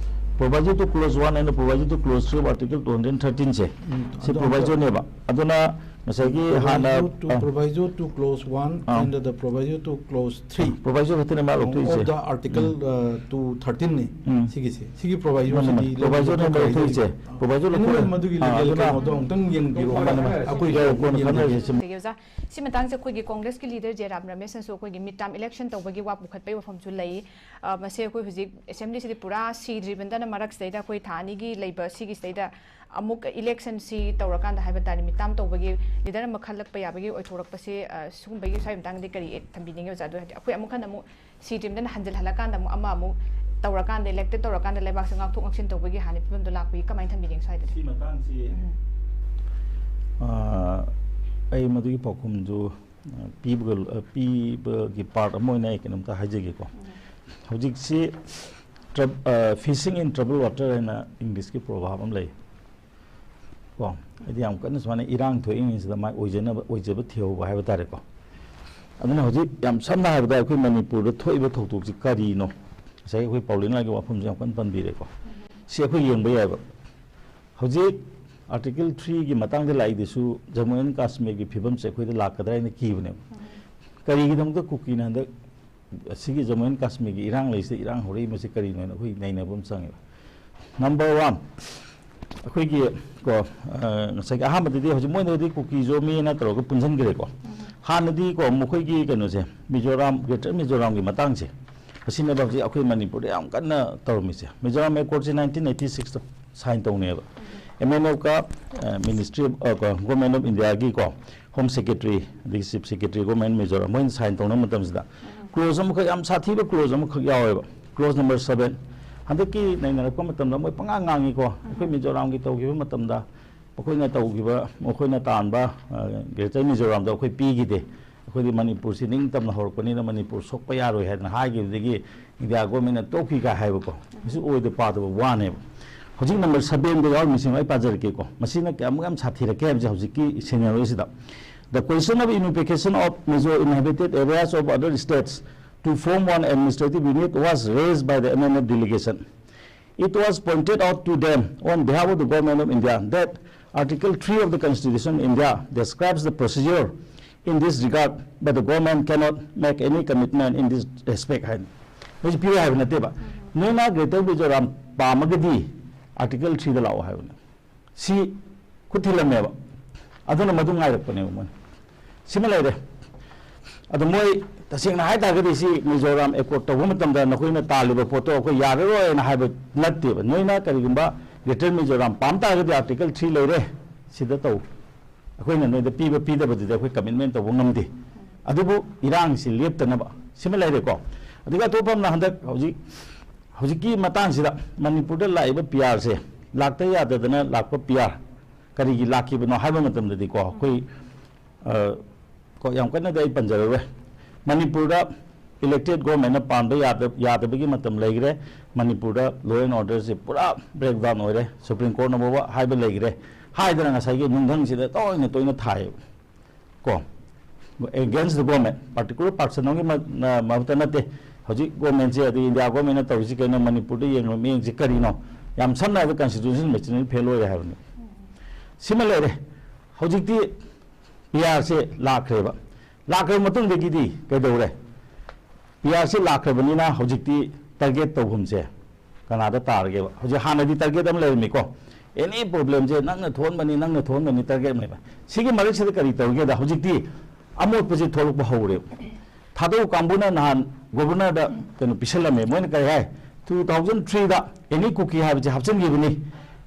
Proviso to clause one and proviso to clause three of article two hundred thirteen ꯁꯦ, ꯎꯝ, ꯁꯤ ꯑꯗꯣ proviso ꯅꯦꯕ꯫ ꯑꯗꯨꯅ ꯉꯁꯥꯏꯒꯤ ꯍꯥꯟꯅ Proviso to, proviso to clause one ah. And the proviso to clause three Proviso ꯈꯛꯇꯅꯦ ꯃꯥ ꯂꯧꯊꯣꯛꯏꯁꯦ꯫ Of the article uh, two thirteen ꯅꯤ ꯎꯝ꯫ ꯁꯤꯒꯤꯁꯦ꯫ ꯁꯤꯒꯤ proviso ꯃꯥꯅꯦ, ꯃꯥꯅꯦ꯫ ꯁꯤꯗꯤ Proviso ꯅꯦ ꯂꯧꯊꯣꯛꯈ꯭ꯔꯦ ꯂꯧꯊꯣꯛꯏꯁꯦ꯫ ꯍꯥꯏꯖꯔꯤꯕ꯫ Proviso ꯑꯩꯅ ꯂꯧꯊꯣꯛꯈ꯭ꯔꯦ꯫ ꯃꯗꯨꯒꯤ ꯑꯥ, legal ꯑꯗꯨꯅ ꯀꯩꯅꯣꯗꯣ ꯑꯃꯨꯛꯇꯪ ꯌꯦꯡꯕꯤꯔꯣ꯫ ꯃꯥꯅꯦ, ꯃꯥꯅꯦ꯫ ꯑꯩꯈꯣꯏ ꯌꯥꯏ, ꯀꯣꯟꯅ ꯌꯦꯡꯖꯒꯦ꯫ ꯈꯟꯅꯔꯁꯤ꯫ ꯑꯣꯖꯥ, ꯁꯤ ꯃꯇꯥꯡꯁꯦ ꯑꯩꯈꯣꯏꯒꯤ ꯀꯣꯡꯒ꯭ꯔꯦꯁꯀꯤ ꯂꯤꯗꯔ ꯖꯦꯔꯥꯝ ꯔꯃꯦꯁꯅꯁꯨ ꯑꯩꯈꯣꯏꯒꯤ ꯃꯤꯗ ꯇꯥꯔꯝ ꯏꯂꯦꯛꯁꯟ ꯇꯧꯕꯒꯤ ꯋꯥꯐꯝ ꯄꯨꯈꯠꯄꯒꯤ ꯋꯥꯐꯝꯁꯨ ꯂꯩ꯫ ꯑ, ꯃꯁꯦ ꯑꯩꯈꯣꯏ ꯍꯧꯖꯤꯛ ꯑꯦꯁꯦꯝꯕ꯭ꯂꯤꯁꯤꯗꯤ ꯄꯨꯔꯥ ꯁꯤꯗ꯭ꯔꯤꯕꯅꯤꯅ ꯃꯔꯛꯁꯤꯗꯩꯗ ꯑꯩꯈꯣꯏ ꯊꯥ ꯑꯅꯤꯒꯤ ꯂꯩꯕ ꯁꯤꯒꯤꯁꯤꯗꯩꯗ ꯑꯃꯨꯛ ꯏꯂꯦꯛꯁꯟꯁꯤ ꯇꯧꯔꯀꯥꯟꯗ ꯍꯥꯏꯕ ꯇꯥꯔꯦ, ꯃꯤꯗ ꯇꯥꯔꯝ ꯇꯧꯕꯒꯤ ꯂꯤꯗꯔ ꯑꯃ ꯈꯜꯂꯛꯄ ꯌꯥꯕꯒꯤ ꯑꯣꯏꯊꯣꯔꯛꯄꯁꯦ, ꯑ, ꯁꯤꯒꯨꯝꯕꯒꯤ ꯁ꯭ꯋꯥꯏ ꯃꯇꯥꯡꯗꯗꯤ ꯀꯔꯤ ꯊꯝꯕꯤꯅꯤꯡꯉꯤ ꯑꯣꯖꯥ? ꯑꯗꯨ ꯍꯥꯏꯗꯤ ꯑꯩꯈꯣꯏ ꯑꯃꯨꯛ ꯍꯟꯅ ꯑꯃꯨꯛ ꯁꯤ ꯇꯤꯝꯗꯅ ꯍꯟꯖꯤꯜꯍꯜꯂꯀꯥꯟꯗ ꯑꯃꯨꯛ ꯑꯃ ꯑꯃꯨꯛ ꯇꯧꯔꯀꯥꯟꯗ, ꯏꯂꯦꯛꯇꯦꯗ ꯇꯧꯔꯀꯥꯟꯗ ꯂꯩꯕꯥꯛꯁꯦ ꯉꯥꯛꯊꯣꯛ ꯉꯥꯛꯁꯤꯟ ꯇꯧꯕꯒꯤ ꯍꯥꯟꯅ ꯐꯤꯕꯝꯗꯣ ꯂꯥꯛꯄꯒꯤ ꯀꯃꯥꯏꯅ ꯊꯝꯕꯤꯅꯤꯡꯉꯤ ꯁ꯭ꯋꯥꯏꯗꯗꯤ? ꯁꯤ ꯃꯇꯥꯡꯁꯤ, ꯎꯝ꯫ ꯑꯥ, ꯑꯩ ꯃꯗꯨꯒꯤ ꯄꯥꯎꯈꯨꯝꯗꯨ, ꯑ, ꯄꯤꯕꯒ, ꯑ, ꯄꯤꯕꯒꯤ ꯄꯥꯔꯠ ꯑꯃ ꯑꯣꯏꯅ ꯑꯩ ꯀꯩꯅꯣꯝꯇ ꯍꯥꯏꯖꯒꯦꯀꯣ꯫ ꯎꯝ꯫ ꯍꯧꯖꯤꯛꯁꯤ ꯇ꯭ꯔ-, ꯑ, "Fishing in trouble water" ꯍꯥꯏꯅ ꯏꯪꯂꯤꯁꯀꯤ ꯄ꯭ꯔꯣꯚꯥꯕ ꯑꯃ ꯂꯩ꯫ ꯀꯣ, ꯍꯥꯏꯗꯤ ꯌꯥꯝ ꯀꯟꯅ ꯁꯨꯃꯥꯏꯅ ꯏꯔꯥꯡ ꯊꯣꯛꯏꯉꯩꯁꯤꯗ ꯃꯥꯏ ꯑꯣꯏꯖꯅꯕ, ꯑꯣꯏꯖꯕ ꯊꯤꯍꯧꯕ ꯍꯥꯏꯕ ꯇꯥꯔꯦꯀꯣ꯫ ꯑꯗꯨꯅ ꯍꯧꯖꯤꯛ ꯌꯥꯝ ꯁꯝꯅ ꯍꯥꯏꯔꯕꯗ ꯑꯩꯈꯣꯏ ꯃꯅꯤꯄꯨꯔꯗ ꯊꯣꯛꯏꯕ ꯊꯧꯗꯣꯛꯁꯤ ꯀꯔꯤꯅꯣ? ꯉꯁꯥꯏ ꯑꯩꯈꯣꯏ ꯄꯥꯎꯂꯤꯅꯥꯒꯤ ꯋꯥꯐꯝꯁꯨ ꯌꯥꯝ ꯀꯟꯅ ꯄꯟꯕꯤꯔꯦꯀꯣ꯫ ꯁꯤ ꯑꯩꯈꯣꯏ ꯌꯦꯡꯕ ꯌꯥꯏꯕ꯫ ꯍꯧꯖꯤꯛ Article three ꯒꯤ ꯃꯇꯥꯡꯗ ꯂꯥꯛꯏꯗꯨꯁꯨ ꯖꯃꯨ ꯑꯦꯟ ꯀꯥꯁꯃꯤꯔꯒꯤ ꯐꯤꯕꯝꯁꯦ ꯑꯩꯈꯣꯏꯗ ꯂꯥꯛꯀꯗ꯭ꯔꯥ ꯍꯥꯏꯅ ꯀꯤꯕꯅꯦꯕ꯫ ꯀꯔꯤꯒꯤꯗꯃꯛꯇ ꯀꯨꯀꯤꯅ ꯍꯟꯗꯛ ꯑꯁꯤꯒꯤ ꯖꯃꯨ ꯑꯦꯟ ꯀꯥꯁꯃꯤꯔꯒꯤ ꯏꯔꯥꯡ ꯂꯩꯁꯤꯗ ꯏꯔꯥꯡ ꯍꯧꯔꯛꯏꯕꯁꯤ ꯀꯔꯤꯅꯣ ꯍꯥꯏꯅ ꯑꯩꯈꯣꯏ ꯅꯩꯅꯕ ꯑꯃ ꯆꯪꯉꯦꯕ꯫ ꯅꯝꯕꯔ ꯋꯥꯟ, ꯑꯩꯈꯣꯏꯒꯤ ꯀꯣ, ꯑ, ꯉꯁꯥꯏꯒꯤ ꯑꯍꯥꯟꯕꯗꯗꯤ ꯍꯧꯖꯤꯛ ꯃꯣꯏꯅꯗꯤ ꯀꯨꯀꯤ ꯖꯣꯃꯤꯅ ꯇꯧꯔꯒ ꯄꯨꯟꯁꯤꯟꯈ꯭ꯔꯦꯀꯣ꯫ ꯍꯥꯟꯅꯗꯤ ꯀꯣ ꯃꯈꯣꯏꯒꯤ ꯀꯩꯅꯣꯁꯦ, ꯃꯤꯖꯣꯔꯥꯝ, ꯒ꯭ꯔꯦꯇꯔ ꯃꯤꯖꯣꯔꯥꯝꯒꯤ ꯃꯇꯥꯡꯁꯦ, ꯑꯁꯤꯅꯦꯕ ꯍꯧꯖꯤꯛ ꯑꯩꯈꯣꯏ ꯃꯅꯤꯄꯨꯔꯗ ꯌꯥꯝ ꯀꯟꯅ ꯇꯧꯔꯝꯃꯤꯁꯦ꯫ ꯃꯤꯖꯣꯔꯥꯝ ꯑꯦꯀꯣꯔꯗꯁꯦ nineteen eighty six ꯇ ꯁꯥꯏꯟ ꯇꯧꯅꯦꯕ꯫ ꯑꯦꯝ ꯑꯦꯟ ꯑꯦꯐꯀ, ꯑ, ꯃꯤꯅꯤꯁꯇ꯭ꯔꯤ ꯑꯣꯐ, ꯑ, ꯀꯣ, ꯒꯣꯔꯃꯦꯟ ꯑꯣꯐ ꯏꯟꯗꯤꯌꯥꯒꯤ ꯀꯣ, ꯍꯣꯝ ꯁꯦꯀ꯭ꯔꯦꯇꯔꯤ, ꯑꯗꯒꯤ ꯆꯤꯐ ꯁꯦꯀ꯭ꯔꯦꯇꯔꯤ, ꯒꯣꯔꯃꯦꯟ ꯃꯤꯖꯣꯔꯥꯝ, ꯃꯣꯏꯅ ꯁꯥꯏꯟ ꯇꯧꯅꯕ ꯃꯇꯝꯁꯤꯗ, ꯀ꯭ꯂꯣꯖ ꯑꯃꯈꯛ, ꯌꯥꯝ ꯁꯥꯊꯤꯕ ꯀ꯭ꯂꯣꯖ ꯑꯃꯈꯛ ꯌꯥꯎꯋꯦꯕ꯫ Close number seven. ꯍꯟꯗꯛꯀꯤ ꯅꯩꯅꯔꯛꯄ ꯃꯇꯝꯗ ꯃꯣꯏ ꯄꯉꯥꯡ ꯉꯥꯡꯉꯤꯀꯣ꯫ ꯑꯩꯈꯣꯏ ꯃꯤꯖꯣꯔꯥꯝꯒꯤ ꯇꯧꯈꯤꯕ ꯃꯇꯝꯗ ꯃꯈꯣꯏꯅ ꯇꯧꯈꯤꯕ, ꯃꯈꯣꯏꯅ ꯇꯥꯟꯕ, ꯑ, ꯒ꯭ꯔꯦꯇꯔ ꯃꯤꯖꯣꯔꯥꯝꯗ ꯑꯩꯈꯣꯏ ꯄꯤꯈꯤꯗꯦ꯫ ꯑꯩꯈꯣꯏꯗꯤ ꯃꯅꯤꯄꯨꯔꯁꯤ ꯅꯤꯡꯇꯝꯅ ꯍꯧꯔꯛꯄꯅꯤꯅ ꯃꯅꯤꯄꯨꯔ ꯁꯣꯛꯄ ꯌꯥꯔꯣꯏ ꯍꯥꯏꯗꯅ ꯍꯥꯏꯈꯤꯕꯗꯒꯤ ꯏꯟꯗꯤꯌꯥ ꯒꯣꯔꯃꯦꯟꯅ ꯇꯣꯛꯈꯤ ꯀꯥꯏ ꯍꯥꯏꯕꯀꯣ꯫ ꯃꯁꯤ ꯑꯣꯏꯗ ꯄꯥꯗꯕ ꯋꯥꯅꯦꯕ꯫ ꯍꯧꯖꯤꯛ ꯅꯝꯕꯔ ꯁꯚꯦꯟꯗ ꯌꯥꯎꯔꯤꯕꯁꯤꯡ ꯑꯩ ꯄꯥꯖꯔꯛꯀꯦꯀꯣ꯫ ꯃꯁꯤꯅ ꯀꯌꯥꯃꯨꯛ ꯌꯥꯝ ꯁꯥꯊꯤꯔꯛꯀꯦ ꯍꯥꯏꯕꯁꯦ ꯍꯧꯖꯤꯛꯀꯤ ꯁꯤꯅꯥꯔꯤꯑꯣꯁꯤꯗ꯫ The question of unification of Mizo inhabited areas of other states to form one administrative unit was raised by the M N F delegation. It was pointed out to them on behalf of the Government of India that Article three of the Constitution of India describes the procedure in this regard, but the government cannot make any commitment in this respect ꯍꯥꯏꯅ꯫ ꯃꯣꯏꯁꯦ ꯄꯤꯔꯣ ꯍꯥꯏꯕ ꯅꯠꯇꯦꯕ꯫ ꯅꯣꯏꯅ greater Mizoram ꯄꯥꯝꯃꯒꯗꯤ Article three ꯗ ꯂꯥꯛꯑꯣ ꯍꯥꯏꯕꯅꯦ꯫ ꯁꯤ ꯈꯨꯠ ꯊꯤꯜꯂꯝꯃꯦꯕ꯫ ꯑꯗꯨꯅ ꯃꯗꯨ ꯉꯥꯏꯔꯛꯄꯅꯦꯕ ꯃꯣꯏꯅ꯫ ꯁꯤꯃ ꯂꯩꯔꯦ꯫ ꯑꯗꯣ ꯃꯣꯏ ꯇꯁꯦꯡꯅ ꯍꯥꯏ ꯇꯥꯔꯒꯗꯤ ꯁꯤ ꯃꯤꯖꯣꯔꯥꯝ ꯑꯦꯀꯣꯔꯗ ꯇꯧꯕ ꯃꯇꯝꯗ ꯅꯈꯣꯏꯅ ꯇꯥꯜꯂꯤꯕ ꯄꯣꯠꯇꯣ ꯑꯩꯈꯣꯏ ꯌꯥꯔꯔꯣꯏꯅ ꯍꯥꯏꯕ ꯅꯠꯇꯦꯕ꯫ ꯅꯣꯏꯅ ꯀꯔꯤꯒꯨꯝꯕ ꯒ꯭ꯔꯦꯇꯔ ꯃꯤꯖꯣꯔꯥꯝ ꯄꯥꯝ ꯇꯥꯔꯒꯗꯤ ꯑꯥꯔꯇꯤꯀꯜ ꯊ꯭ꯔꯤ ꯂꯩꯔꯦ, ꯁꯤꯗ ꯇꯧ꯫ ꯑꯩꯈꯣꯏꯅ ꯅꯣꯏꯗ ꯄꯤꯕ ꯄꯤꯗꯕꯗꯨꯗꯤ ꯑꯩꯈꯣꯏ ꯀꯃꯤꯠꯃꯦꯟ ꯇꯧꯕ ꯉꯝꯗꯦ꯫ ꯑꯗꯨꯕꯨ ꯏꯔꯥꯡꯁꯤ ꯂꯦꯞꯇꯅꯕ ꯁꯤꯃ ꯂꯩꯔꯦꯀꯣ꯫ ꯑꯗꯨꯒ ꯑꯇꯣꯞꯄ ꯑꯃꯅ ꯍꯟꯗꯛ ꯍꯧꯖꯤꯛ ꯍꯧꯖꯤꯛꯀꯤ ꯃꯇꯥꯡꯁꯤꯗ ꯃꯅꯤꯄꯨꯔꯗ ꯂꯥꯛꯏꯕ ꯄꯤ ꯑꯥꯔꯁꯦ ꯂꯥꯛꯇ ꯌꯥꯗꯗꯅ ꯂꯥꯛꯄ ꯄꯤ ꯑꯥꯔ ꯀꯔꯤꯒꯤ ꯂꯥꯛꯈꯤꯕꯅꯣ ꯍꯥꯏꯕ ꯃꯇꯝꯗꯗꯤꯀꯣ, ꯑꯩꯈꯣꯏ ꯑ, ꯀꯣ, ꯌꯥꯝ ꯀꯟꯅꯗꯤ ꯑꯩ ꯄꯟꯖꯔꯔꯣꯏ꯫ ꯃꯅꯤꯄꯨꯔꯗ ꯏꯂꯦꯛꯇꯦꯠ ꯒꯣꯔꯃꯦꯟꯅ ꯄꯥꯟꯕ ꯌꯥꯗ-, ꯌꯥꯗꯕꯒꯤ ꯃꯇꯝ ꯂꯩꯈ꯭ꯔꯦ꯫ ꯃꯅꯤꯄꯨꯔꯗ ꯂꯣ ꯑꯦꯟ ꯑꯣꯔꯗꯔꯁꯦ ꯄꯨꯔꯥ ꯕ꯭ꯔꯦꯛ ꯗꯥꯎꯟ ꯑꯣꯏꯔꯦ꯫ ꯁꯨꯄ꯭ꯔꯤꯝ ꯀꯣꯔꯠꯅ ꯐꯥꯎꯕ ꯍꯥꯏꯕ ꯂꯩꯈ꯭ꯔꯦ꯫ ꯍꯥꯏꯗꯅ ꯉꯁꯥꯏꯒꯤ ꯅꯨꯡꯊꯪꯁꯤꯗ ꯇꯣꯏꯅ ꯇꯣꯏꯅ ꯊꯥꯏꯌꯦꯕ꯫ ꯀꯣ, against the government, particular person ꯑꯃꯒꯤ ꯃ-, ꯅ-, ꯃꯍꯨꯠꯇ ꯅꯠꯇꯦ꯫ ꯍꯧꯖꯤꯛ ꯒꯣꯔꯃꯦꯟꯁꯦ, ꯑꯗꯩ ꯏꯟꯗꯤꯌꯥ ꯒꯣꯔꯃꯦꯟꯅ ꯇꯧꯔꯤꯁꯤ ꯀꯩꯅꯣ, ꯃꯅꯤꯄꯨꯔꯗ ꯌꯦꯡꯕ ꯃꯤꯠꯌꯦꯡꯁꯦ ꯀꯔꯤꯅꯣ? ꯌꯥꯝ ꯁꯝꯅ ꯍꯥꯏꯔꯕꯗ ꯀꯟꯁꯇꯤꯇ꯭ꯌꯨꯁꯟ ꯃꯦꯆꯤꯅꯔꯤ ꯐꯦꯜ ꯑꯣꯏꯔꯦ ꯍꯥꯏꯕꯅꯤ꯫ ꯁꯤꯃ ꯂꯩꯔꯦ꯫ ꯍꯧꯖꯤꯛꯇꯤ ꯄꯤ ꯑꯥꯔꯁꯦ ꯂꯥꯛꯈ꯭ꯔꯦꯕ꯫ ꯂꯥꯛꯈ꯭ꯔꯕ ꯃꯇꯨꯡꯗꯒꯤꯗꯤ ꯀꯩꯗꯧꯔꯦ? ꯄꯤ ꯑꯥꯔꯁꯦ ꯂꯥꯛꯈ꯭ꯔꯕꯅꯤꯅ ꯍꯧꯖꯤꯛꯇꯤ ꯇꯥꯔꯒꯦꯠ ꯇꯧꯐꯝꯁꯦ ꯀꯅꯥꯗ ꯇꯥꯔꯒꯦꯕ? ꯍꯧꯖꯤꯛ ꯍꯥꯟꯅꯗꯤ ꯇꯥꯔꯒꯦꯠ ꯑꯃ ꯂꯩꯔꯝꯃꯤꯀꯣ, ꯑꯦꯅꯤ ꯄ꯭ꯔꯣꯕ꯭ꯂꯦꯝꯁꯦ ꯅꯪꯅ ꯊꯣꯛꯍꯟꯕꯅꯤ, ꯅꯪꯅ ꯊꯣꯛꯍꯟꯕꯅꯤ, ꯇꯥꯔꯒꯦꯠ ꯑꯃ ꯂꯩꯕ꯫ ꯁꯤꯒꯤ ꯃꯔꯛꯁꯤꯗ ꯀꯔꯤ ꯇꯧꯔꯒꯦꯗ, ꯍꯧꯖꯤꯛꯇꯤ ꯑꯃꯣꯠꯄꯁꯦ ꯊꯣꯛꯂꯛꯄ ꯍꯧꯔꯦꯕ꯫ ꯊꯥꯗꯧ ꯀꯥꯡꯕꯨꯅ ꯅꯍꯥꯟ ꯒꯣꯕꯔꯅꯔꯗ ꯀꯩꯅꯣ ꯄꯤꯁꯜꯂꯝꯃꯦ꯫ ꯃꯣꯏꯅ ꯀꯔꯤ ꯍꯥꯏ? ꯇꯨ ꯊꯥꯎꯖꯟ ꯊ꯭ꯔꯤꯗ ꯑꯦꯅꯤ ꯀꯨꯀꯤ ꯍꯥꯏꯕꯁꯦ ꯍꯥꯞꯆꯤꯟꯈꯤꯕꯅꯤ,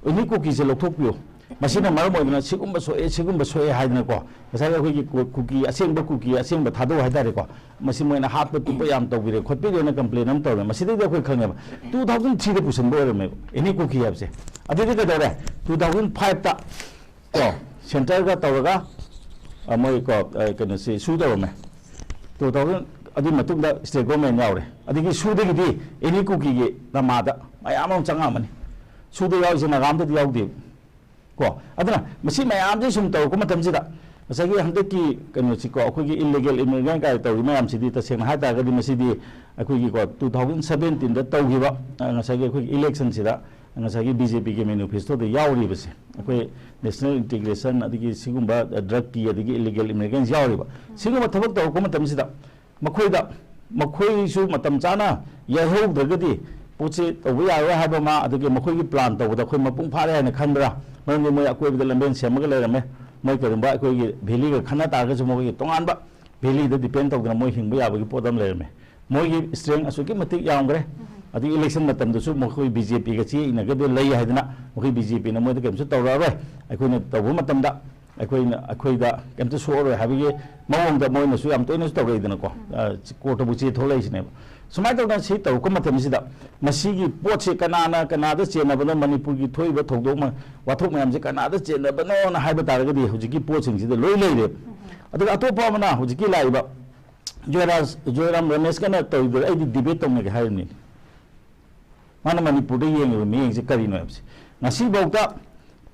ꯑꯦꯅꯤ ꯀꯨꯀꯤꯁꯦ ꯂꯧꯊꯣꯛꯄꯤꯌꯨ, ꯃꯁꯤꯅ ꯃꯔꯝ ꯑꯣꯏꯗꯅ ꯁꯤꯒꯨꯝꯕ ꯁꯣꯛꯑꯦ, ꯁꯤꯒꯨꯝꯕ ꯁꯣꯛꯑꯦ ꯍꯥꯏꯗꯅꯀꯣ, ꯉꯁꯥꯏꯒꯤ ꯑꯩꯈꯣꯏꯒꯤ ꯀꯨ-, ꯀꯨꯀꯤ, ꯑꯁꯦꯡꯕ ꯀꯨꯀꯤ, ꯑꯁꯦꯡꯕ ꯊꯥꯗꯧ ꯍꯥꯏꯇꯥꯔꯦꯀꯣ, ꯃꯁꯤ ꯃꯣꯏꯅ ꯍꯥꯠꯄ ꯇꯨꯞꯄ ꯌꯥꯝ ꯇꯧꯕꯤꯔꯦ ꯈꯣꯠꯄꯤꯔꯦꯅ ꯀꯝꯄ꯭ꯂꯦꯟ ꯑꯃ ꯇꯧꯔꯦ꯫ ꯃꯁꯤꯗꯩꯗꯤ ꯑꯩꯈꯣꯏ ꯈꯪꯉꯦꯕ, ꯇꯨ ꯊꯥꯎꯖꯟ ꯊ꯭ꯔꯤꯗ ꯄꯨꯁꯟꯕ ꯑꯣꯏꯔꯝꯃꯦꯕ ꯑꯦꯅꯤ ꯀꯨꯀꯤ ꯍꯥꯏꯕꯁꯦ꯫ ꯑꯗꯨꯗꯤ ꯀꯩꯗꯧꯔꯦ? ꯇꯨ ꯊꯥꯎꯖꯟ ꯐꯥꯏꯚꯇ ꯀꯣ, ꯁꯦꯟꯇꯔꯒ ꯇꯧꯔꯒ, ꯑ, ꯃꯣꯏ ꯀꯣ, ꯑ, ꯀꯩꯅꯣꯁꯤ ꯁꯨ ꯇꯧꯔꯝꯃꯦ꯫ ꯇꯨ ꯊꯥꯎꯖꯟ, ꯑꯗꯨꯒꯤ ꯃꯇꯨꯡꯗ ꯁ꯭ꯇꯦꯠ ꯒꯣꯔꯃꯦꯟ ꯌꯥꯎꯔꯦ꯫ ꯑꯗꯒꯤ ꯁꯨꯗꯒꯤꯗꯤ ꯑꯦꯅꯤ ꯀꯨꯀꯤꯒꯤ ꯅꯃꯥꯗ ꯃꯌꯥꯝ ꯑꯃ ꯆꯪꯉꯛꯑꯃꯅꯤ꯫ ꯁꯨꯗ ꯌꯥꯎꯔꯤꯁꯦ ꯅꯥꯒꯥ ꯑꯝꯇꯗꯤ ꯌꯥꯎꯗꯦꯕ꯫ ꯀꯣ, ꯑꯗꯨꯅ ꯃꯁꯤ ꯃꯌꯥꯝꯁꯦ ꯁꯨꯝ ꯇꯧꯔꯛꯄ ꯃꯇꯝꯁꯤꯗ, ꯉꯁꯥꯏꯒꯤ ꯍꯟꯗꯛꯀꯤ ꯀꯩꯅꯣꯁꯤꯀꯣ, ꯑꯩꯈꯣꯏꯒꯤ ꯏꯜꯂꯤꯒꯦꯜ ꯏꯃꯤꯒ꯭ꯔꯦꯟ ꯀꯥꯏ ꯇꯧꯔꯤ ꯃꯌꯥꯝꯁꯤꯗꯤ, ꯇꯁꯦꯡꯅ ꯍꯥꯏ ꯇꯥꯔꯒꯗꯤ, ꯃꯁꯤꯗꯤ ꯑꯩꯈꯣꯏꯒꯤꯀꯣ, ꯇꯨ ꯊꯥꯎꯖꯟ ꯁꯕꯦꯟꯇꯤꯟꯗ ꯇꯧꯈꯤꯕ, ꯑ, ꯉꯁꯥꯏꯒꯤ ꯑꯩꯈꯣꯏꯒꯤ ꯏꯂꯦꯛꯁꯟꯁꯤꯗ ꯉꯁꯥꯏꯒꯤ ꯕꯤ ꯖꯦ ꯄꯤꯒꯤ ꯃꯦꯅꯤꯐꯦꯁꯇꯣꯗ ꯌꯥꯎꯔꯤꯕꯁꯦ, ꯑꯩꯈꯣꯏ ꯅꯦꯁꯅꯦꯜ ꯏꯟꯇꯤꯒ꯭ꯔꯦꯁꯟ, ꯑꯗꯒꯤ ꯁꯤꯒꯨꯝꯕ ꯗ꯭ꯔꯒꯀꯤ, ꯑꯗꯒꯤ ꯏꯜꯂꯤꯒꯦꯜ ꯏꯃꯤꯒ꯭ꯔꯦꯟꯁ ꯌꯥꯎꯔꯤꯕ, ꯁꯤꯒꯨꯝꯕ ꯊꯕꯛ ꯇꯧꯔꯛꯄ ꯃꯇꯝꯁꯤꯗ, ꯃꯈꯣꯏꯗ, ꯃꯈꯣꯏꯁꯨ ꯃꯇꯝ ꯆꯥꯅ ꯌꯥꯏꯍꯧꯗ꯭ꯔꯒꯗꯤ ꯄꯣꯠꯁꯦ ꯇꯧꯕ ꯌꯥꯔꯣꯏ ꯍꯥꯏꯕ ꯑꯃ, ꯑꯗꯒꯤ ꯃꯈꯣꯏꯒꯤ ꯄ꯭ꯂꯥꯟ ꯇꯧꯕꯗ ꯑꯩꯈꯣꯏ ꯃꯄꯨꯡ ꯐꯥꯔꯦ ꯍꯥꯏꯅ ꯈꯟꯕ꯭ꯔꯥ? ꯃꯔꯝꯗꯤ ꯃꯣꯏ ꯑꯀꯣꯏꯕꯗ ꯂꯝꯕꯦꯟ ꯁꯦꯝꯃꯒ ꯂꯩꯔꯝꯃꯦ꯫ ꯃꯣꯏ ꯀꯔꯤꯒꯨꯝꯕ ꯑꯩꯈꯣꯏꯒꯤ ꯚꯦꯂꯤꯒ ꯈꯟꯅ ꯇꯥꯔꯒꯁꯨ ꯃꯈꯣꯏꯒꯤ ꯇꯣꯉꯥꯟꯕ ꯚꯦꯂꯤꯗ ꯗꯤꯄꯦꯟ ꯇꯧꯗꯅ ꯃꯣꯏ ꯍꯤꯡꯕ ꯌꯥꯕꯒꯤ ꯄꯣꯠ ꯑꯃ ꯂꯩꯔꯝꯃꯦ꯫ ꯃꯣꯏꯒꯤ ꯏꯁꯇ꯭ꯔꯦꯡ ꯑꯁꯨꯛꯀꯤ ꯃꯇꯤꯛ ꯌꯥꯝꯈ꯭ꯔꯦ꯫ ꯑꯗꯒꯤ ꯏꯂꯦꯛꯁꯟ ꯃꯇꯝꯗꯁꯨ ꯃꯈꯣꯏ ꯕꯤ ꯖꯦ ꯄꯤꯒ ꯆꯦ ꯏꯅꯒꯗꯕ ꯂꯩ ꯍꯥꯏꯗꯅ ꯃꯈꯣꯏ ꯕꯤ ꯖꯦ ꯄꯤꯅ ꯃꯣꯏꯗ ꯀꯔꯤꯝꯁꯨ ꯇꯧꯔꯛꯑꯔꯣꯏ꯫ ꯑꯩꯈꯣꯏꯅ ꯇꯧꯕ ꯃꯇꯝꯗ ꯑꯩꯈꯣꯏꯅ, ꯑꯩꯈꯣꯏꯗ ꯀꯩꯝꯇ ꯁꯣꯛꯑꯔꯣꯏ ꯍꯥꯏꯕꯒꯤ ꯃꯑꯣꯡꯗ ꯃꯣꯏꯅꯁꯨ ꯌꯥꯝ ꯇꯣꯏꯅꯁꯨ ꯇꯧꯔꯛꯏꯗꯅꯀꯣ꯫ ꯀꯣꯔꯠꯇꯕꯨ ꯆꯦ ꯊꯣꯛꯂꯛꯏꯁꯤꯅꯦꯕ꯫ ꯁꯨꯃꯥꯏꯅ ꯇꯧꯗꯅ ꯁꯤ ꯇꯧꯔꯛꯄ ꯃꯇꯝꯁꯤꯗ ꯃꯁꯤꯒꯤ ꯄꯣꯠꯁꯦ ꯀꯅꯥꯅ ꯀꯅꯥꯗ ꯆꯦꯟꯅꯕꯅꯣ, ꯃꯅꯤꯄꯨꯔꯒꯤ ꯊꯣꯛꯏꯕ ꯊꯧꯗꯣꯛ ꯃ-, ꯋꯥꯊꯣꯛ ꯃꯌꯥꯝꯁꯦ ꯀꯅꯥꯗ ꯆꯦꯟꯅꯕꯅꯣꯅ ꯍꯥꯏꯕ ꯇꯥꯔꯒꯗꯤ ꯍꯧꯖꯤꯛꯀꯤ ꯄꯣꯠꯁꯤꯡꯁꯤꯗ ꯂꯣꯏ ꯂꯩꯔꯦ꯫ ꯑꯗꯨꯒ ꯑꯇꯣꯞꯄ ꯑꯃꯅ ꯍꯧꯖꯤꯛꯀꯤ ꯂꯥꯛꯏꯕ ꯖꯣꯏꯔꯥꯖ-, ꯖꯣꯏꯔꯥꯝ ꯔꯃꯦꯁꯀꯅ ꯇꯧꯔꯤꯗꯣ ꯑꯩꯗꯤ ꯗꯤꯕꯦꯠ ꯇꯧꯅꯒꯦ ꯍꯥꯏꯔꯤꯕꯅꯤ꯫ ꯃꯥꯅ ꯃꯅꯤꯄꯨꯔꯗ ꯌꯦꯡꯉꯤꯕ ꯃꯤꯠꯌꯦꯡꯁꯦ ꯀꯔꯤꯅꯣ ꯍꯥꯏꯕꯁꯦ꯫ ꯉꯁꯤꯐꯥꯎꯗ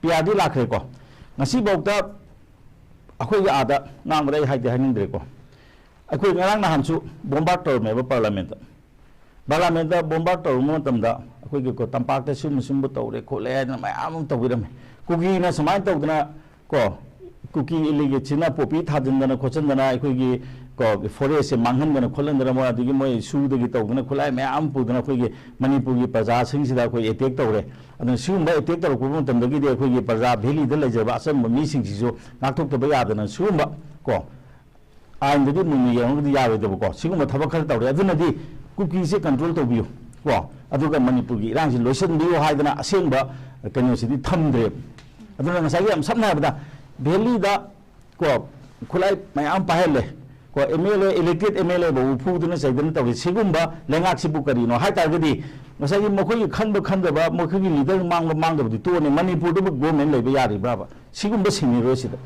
ꯄꯤ ꯑꯥꯔ ꯗꯤ ꯂꯥꯛꯈ꯭ꯔꯦꯀꯣ꯫ ꯉꯁꯤꯐꯥꯎꯗ ꯑꯩꯈꯣꯏꯒꯤ ꯑꯥꯗ ꯉꯥꯡꯕꯗ ꯑꯩ ꯍꯥꯏꯗꯤ ꯍꯥꯏꯅꯤꯡꯗ꯭ꯔꯦꯀꯣ꯫ ꯑꯩꯈꯣꯏ ꯉꯔꯥꯡ ꯅꯍꯥꯟꯁꯨ ꯕꯣꯝꯕꯥꯔ ꯇꯧꯔꯝꯃꯦꯕ ꯄꯥꯔꯂꯥꯃꯦꯟꯠꯇ꯫ ꯄꯥꯔꯂꯥꯃꯦꯟꯠꯇ ꯕꯣꯝꯕꯥꯔ ꯇꯧꯔꯨꯕ ꯃꯇꯝꯗ ꯑꯩꯈꯣꯏꯒꯤ ꯀꯣ ꯇꯝꯄꯥꯛꯇ ꯁꯨꯝꯕ ꯁꯨꯝꯕ ꯇꯧꯔꯦ ꯈꯣꯠꯂꯦ ꯍꯥꯏꯗꯅ ꯃꯌꯥꯝ ꯑꯃ ꯇꯧꯕꯤꯔꯝꯃꯦ꯫ ꯀꯨꯀꯤꯅ ꯁꯨꯃꯥꯏꯅ ꯇꯧꯗꯅ ꯀꯣ ꯀꯨꯀꯤ ꯏꯂꯤꯒꯦꯠꯁꯤꯅ ꯄꯣꯄꯤ ꯊꯥꯖꯤꯟꯗꯅ ꯈꯣꯠꯆꯤꯟꯗꯅ ꯑꯩꯈꯣꯏꯒꯤ ꯀꯣ ꯐꯣꯔꯦꯁꯁꯦ ꯃꯥꯡꯍꯟꯗꯅ ꯈꯣꯠꯍꯟꯗꯅ ꯃꯣꯏ ꯑꯗꯒꯤ ꯃꯣꯏ ꯁꯨꯗꯒꯤ ꯇꯧꯗꯅ ꯈꯨꯠꯂꯥꯏ ꯃꯌꯥꯝ ꯄꯨꯗꯅ ꯑꯩꯈꯣꯏꯒꯤ ꯃꯅꯤꯄꯨꯔꯒꯤ ꯄ꯭ꯔꯖꯥꯁꯤꯡꯁꯤꯗ ꯑꯩꯈꯣꯏ ꯑꯦꯇꯦꯛ ꯇꯧꯔꯦ꯫ ꯑꯗꯨꯅ ꯁꯤꯒꯨꯝꯕ ꯑꯦꯇꯦꯛ ꯇꯧꯔꯛꯄ ꯃꯇꯝꯗꯒꯤꯗꯤ ꯑꯩꯈꯣꯏꯒꯤ ꯄ꯭ꯔꯖꯥ ꯚꯦꯂꯤꯗ ꯂꯩꯖꯕ ꯑꯆꯝꯕ ꯃꯤꯁꯤꯡꯁꯤꯁꯨ ꯉꯥꯛꯊꯣꯛꯇꯕ ꯌꯥꯗꯅ ꯁꯤꯒꯨꯝꯕ ꯀꯣ ꯑꯥꯏꯟꯗꯗꯤ ꯃꯨꯟꯅ ꯌꯦꯡꯉꯒꯗꯤ ꯌꯥꯔꯣꯏꯗꯕꯀꯣ꯫ ꯁꯤꯒꯨꯝꯕ ꯊꯕꯛ ꯈꯔ ꯇꯧꯔꯦ꯫ ꯑꯗꯨꯅꯗꯤ ꯀꯨꯀꯤꯁꯦ ꯀꯟꯇ꯭ꯔꯣꯜ ꯇꯧꯕꯤꯌꯨ ꯀꯣ, ꯑꯗꯨꯒ ꯃꯅꯤꯄꯨꯔꯒꯤ ꯏꯔꯥꯡꯁꯤ ꯂꯣꯏꯁꯤꯟꯕꯤꯌꯨ ꯍꯥꯏꯗꯅ ꯑꯁꯦꯡꯕ ꯀꯩꯅꯣꯁꯤꯗꯤ ꯊꯝꯗ꯭ꯔꯦꯕ꯫ ꯑꯗꯨꯅ ꯉꯁꯥꯏꯒꯤ ꯌꯥꯝ ꯁꯝꯅ ꯍꯥꯏꯔꯕꯗ ꯚꯦꯂꯤꯗ ꯀꯣ ꯈꯨꯠꯂꯥꯏ ꯃꯌꯥꯝ ꯄꯥꯏꯍꯜꯂꯦ ꯀꯣ, M L A, elected M L ꯑꯦꯕꯨ ꯐꯨꯗꯅ ꯆꯩꯗꯅ ꯇꯧꯔꯤ꯫ ꯁꯤꯒꯨꯝꯕ ꯂꯩꯉꯥꯛꯁꯤꯕꯨ ꯀꯔꯤꯅꯣ ꯍꯥꯏ ꯇꯥꯔꯒꯗꯤ ꯉꯁꯥꯏꯒꯤ ꯃꯈꯣꯏꯒꯤ ꯈꯟꯕ ꯈꯟꯗꯕ, ꯃꯈꯣꯏꯒꯤ ꯂꯤꯗꯔ ꯃꯥꯡꯕ ꯃꯥꯡꯗꯕꯗꯤ ꯇꯣꯛꯑꯅꯤ, ꯃꯅꯤꯄꯨꯔꯗꯕꯨ ꯒꯣꯔꯃꯦꯟ ꯂꯩꯕ ꯌꯥꯔꯤꯕ꯭ꯔꯥꯕ? ꯁꯤꯒꯨꯝꯕꯁꯤꯡꯅꯤꯔꯣ ꯁꯤꯗ꯫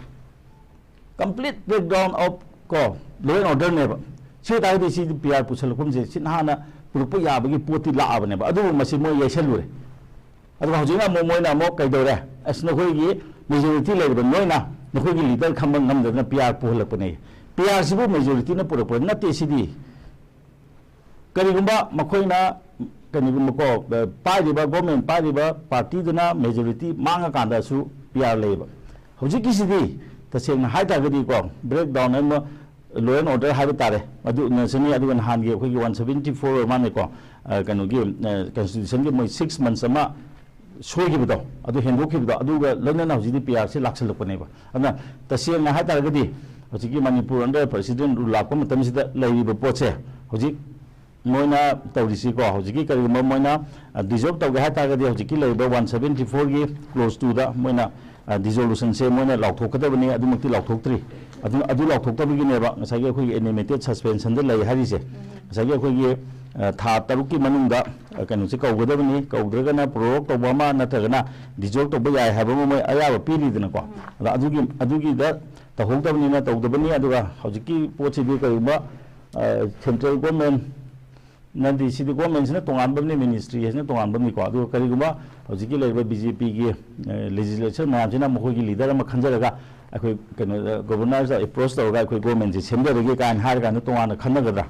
Complete breakdown of ꯀꯣ law and orderꯅꯦꯕ꯫ ꯁꯤ ꯑꯣꯏꯇꯥꯔꯒꯗꯤ ꯁꯤꯗꯤ ꯄꯤ ꯑꯥꯔ ꯄꯨꯁꯜꯂꯛꯐꯝꯁꯦ ꯁꯤ ꯍꯥꯟꯅ ꯄꯨꯔꯛꯄ ꯌꯥꯕꯒꯤ ꯄꯣꯠꯇꯤ ꯂꯥꯛꯑꯕꯅꯦꯕ, ꯑꯗꯨꯕꯨ ꯃꯁꯤ ꯃꯣꯏ ꯌꯩꯁꯜꯂꯨꯔꯦ꯫ ꯑꯗꯨꯒ ꯍꯧꯖꯤꯛꯅ ꯑꯃꯨꯛ ꯃꯣꯏꯅ ꯑꯃꯨꯛ ꯀꯩꯗꯧꯔꯦ? ꯑꯁ, ꯅꯈꯣꯏꯒꯤ ꯃꯦꯖꯣꯔꯤꯇꯤ ꯂꯩꯔꯤꯕ ꯅꯣꯏꯅ ꯅꯈꯣꯏꯒꯤ ꯂꯤꯗꯔ ꯈꯟꯕ ꯉꯝꯗꯗꯅ ꯄꯤ ꯑꯥꯔ ꯄꯨꯍꯜꯂꯛꯄꯅꯦ꯫ ꯄꯤ ꯑꯥꯔꯁꯤꯕꯨ ꯃꯦꯖꯣꯔꯤꯇꯤꯅ ꯄꯨꯔꯛꯄ ꯅꯠꯇꯦ ꯁꯤꯗꯤ꯫ ꯀꯔꯤꯒꯨꯝꯕ ꯃꯈꯣꯏꯅ ꯀꯔꯤꯒꯨꯝꯕꯀꯣ, ꯑ, ꯄꯥꯏꯔꯤꯕ, ꯒꯣꯔꯃꯦꯟ ꯄꯥꯏꯔꯤꯕ ꯄꯥꯔꯇꯤꯗꯨꯅ ꯃꯦꯖꯣꯔꯤꯇꯤ ꯃꯥꯡꯉꯀꯥꯟꯗꯁꯨ ꯄꯤ ꯑꯥꯔ ꯂꯩꯌꯦꯕ꯫ ꯍꯧꯖꯤꯛꯀꯤꯁꯤꯗꯤ ꯇꯁꯦꯡꯅ ꯍꯥꯏ ꯇꯥꯔꯒꯗꯤꯀꯣ, ꯕ꯭ꯔꯦꯛ ꯗꯥꯎꯟ ꯑꯃ, ꯂꯣ ꯑꯦꯟ ꯑꯣꯔꯗꯔ ꯍꯥꯏꯕ ꯇꯥꯔꯦ, ꯃꯗꯨ ꯎꯅꯁꯤꯅꯤ꯫ ꯑꯗꯨꯒ ꯅꯍꯥꯟꯒꯤ ꯑꯩꯈꯣꯏꯒꯤ ꯋꯥꯟ ꯁꯕꯦꯟꯇꯤ ꯐꯣꯔ ꯑꯣꯏꯔ ꯃꯥꯜꯂꯦꯀꯣ, ꯑ, ꯀꯩꯅꯣꯒꯤ, ꯑ, ꯀꯟꯁꯇꯤꯇ꯭ꯌꯨꯁꯟꯒꯤ ꯃꯣꯏ ꯁꯤꯛꯁ ꯃꯟꯁ ꯑꯃ ꯁꯣꯏꯈꯤꯕꯗꯣ, ꯑꯗꯨ ꯍꯦꯟꯗꯣꯛꯈꯤꯕꯗꯣ, ꯑꯗꯨꯒ ꯂꯣꯏꯅꯅ ꯍꯧꯖꯤꯛꯇꯤ ꯄꯤ ꯑꯥꯔꯁꯤ ꯂꯥꯛꯁꯜꯂꯛꯄꯅꯦꯕ꯫ ꯑꯗꯨꯅ ꯇꯁꯦꯡꯅ ꯍꯥꯏꯇꯥꯔꯒꯗꯤ ꯍꯧꯖꯤꯛꯀꯤ ꯃꯅꯤꯄꯨꯔ under president rule ꯂꯥꯛꯄ ꯃꯇꯝꯁꯤꯗ ꯂꯩꯔꯤꯕ ꯄꯣꯠꯁꯦ ꯍꯧꯖꯤꯛ ꯃꯣꯏꯅ ꯇꯧꯔꯤꯁꯤꯀꯣ, ꯍꯧꯖꯤꯛꯀꯤ ꯀꯔꯤꯒꯨꯝꯕ ꯃꯣꯏꯅ dissolve ꯇꯧꯒꯦ ꯍꯥꯏꯇꯥꯔꯒꯗꯤ ꯍꯧꯖꯤꯛꯀꯤ ꯂꯩꯔꯤꯕ one seventy fourꯒꯤ clause twoꯗ ꯃꯣꯏꯅ disolutionꯁꯦ ꯃꯣꯏꯅ ꯂꯥꯎꯊꯣꯛꯀꯗꯕꯅꯤ, ꯑꯗꯨꯃꯛꯇꯤ ꯂꯥꯎꯊꯣꯛꯇ꯭ꯔꯤ꯫ ꯑꯗꯨ ꯑꯗꯨ ꯂꯥꯎꯊꯣꯛꯇꯕꯒꯤꯅꯦꯕ ꯉꯁꯥꯏꯒꯤ ꯑꯩꯈꯣꯏꯒꯤ animated suspensionꯗ ꯂꯩ ꯍꯥꯏꯔꯤꯁꯦ꯫ ꯉꯁꯥꯏꯒꯤ ꯑꯩꯈꯣꯏꯒꯤ ꯊꯥ ꯇꯔꯨꯛꯀꯤ ꯃꯅꯨꯡꯗ ꯀꯩꯅꯣꯁꯦ ꯀꯧꯒꯗꯕꯅꯤ, ꯀꯧꯗ꯭ꯔꯒꯅ prorogue ꯇꯧꯕ ꯑꯃ ꯅꯠꯇ꯭ꯔꯒꯅ dissolve ꯇꯧꯕ ꯌꯥꯏ ꯍꯥꯏꯕ ꯑꯃ ꯃꯣꯏ ꯑꯌꯥꯕ ꯄꯤꯔꯤꯗꯅꯀꯣ꯫ ꯑꯗ ꯑꯗꯨꯒꯤ ꯑꯗꯨꯒꯤꯗ ꯇꯧꯍꯧꯗꯕꯅꯤꯅ ꯇꯧꯗꯕꯅꯤ꯫ ꯑꯗꯨꯒ ꯍꯧꯖꯤꯛꯀꯤ ꯄꯣꯠꯁꯤꯗꯤ ꯀꯔꯤꯒꯨꯝꯕ central government ꯅꯗꯤ ꯁꯤꯗꯤ governmentꯁꯤꯅ ꯇꯣꯉꯥꯟꯕ ꯑꯃꯅꯤ, ministry ꯍꯥꯏꯁꯤꯅ ꯇꯣꯉꯥꯟꯕ ꯑꯃꯅꯤꯀꯣ꯫ ꯑꯗꯨꯒ ꯀꯔꯤꯒꯨꯝꯕ ꯍꯧꯖꯤꯛꯀꯤ ꯂꯩꯔꯤꯕ BJPꯒꯤ legislature ꯃꯌꯥꯝꯁꯤꯅ ꯃꯈꯣꯏꯒꯤ leader ꯑꯃ ꯈꯟꯖꯔꯒ ꯑꯩꯈꯣꯏ ꯀꯩꯅꯣ governorꯗ approach ꯇꯧꯔꯒ ꯑꯩꯈꯣꯏ governmentꯁꯦ ꯁꯦꯝꯖꯔꯒꯦ ꯀꯥꯏꯅ ꯍꯥꯏꯔꯀꯥꯟꯗ ꯇꯣꯉꯥꯟꯅ ꯈꯟꯅꯒꯗ꯭ꯔꯥ?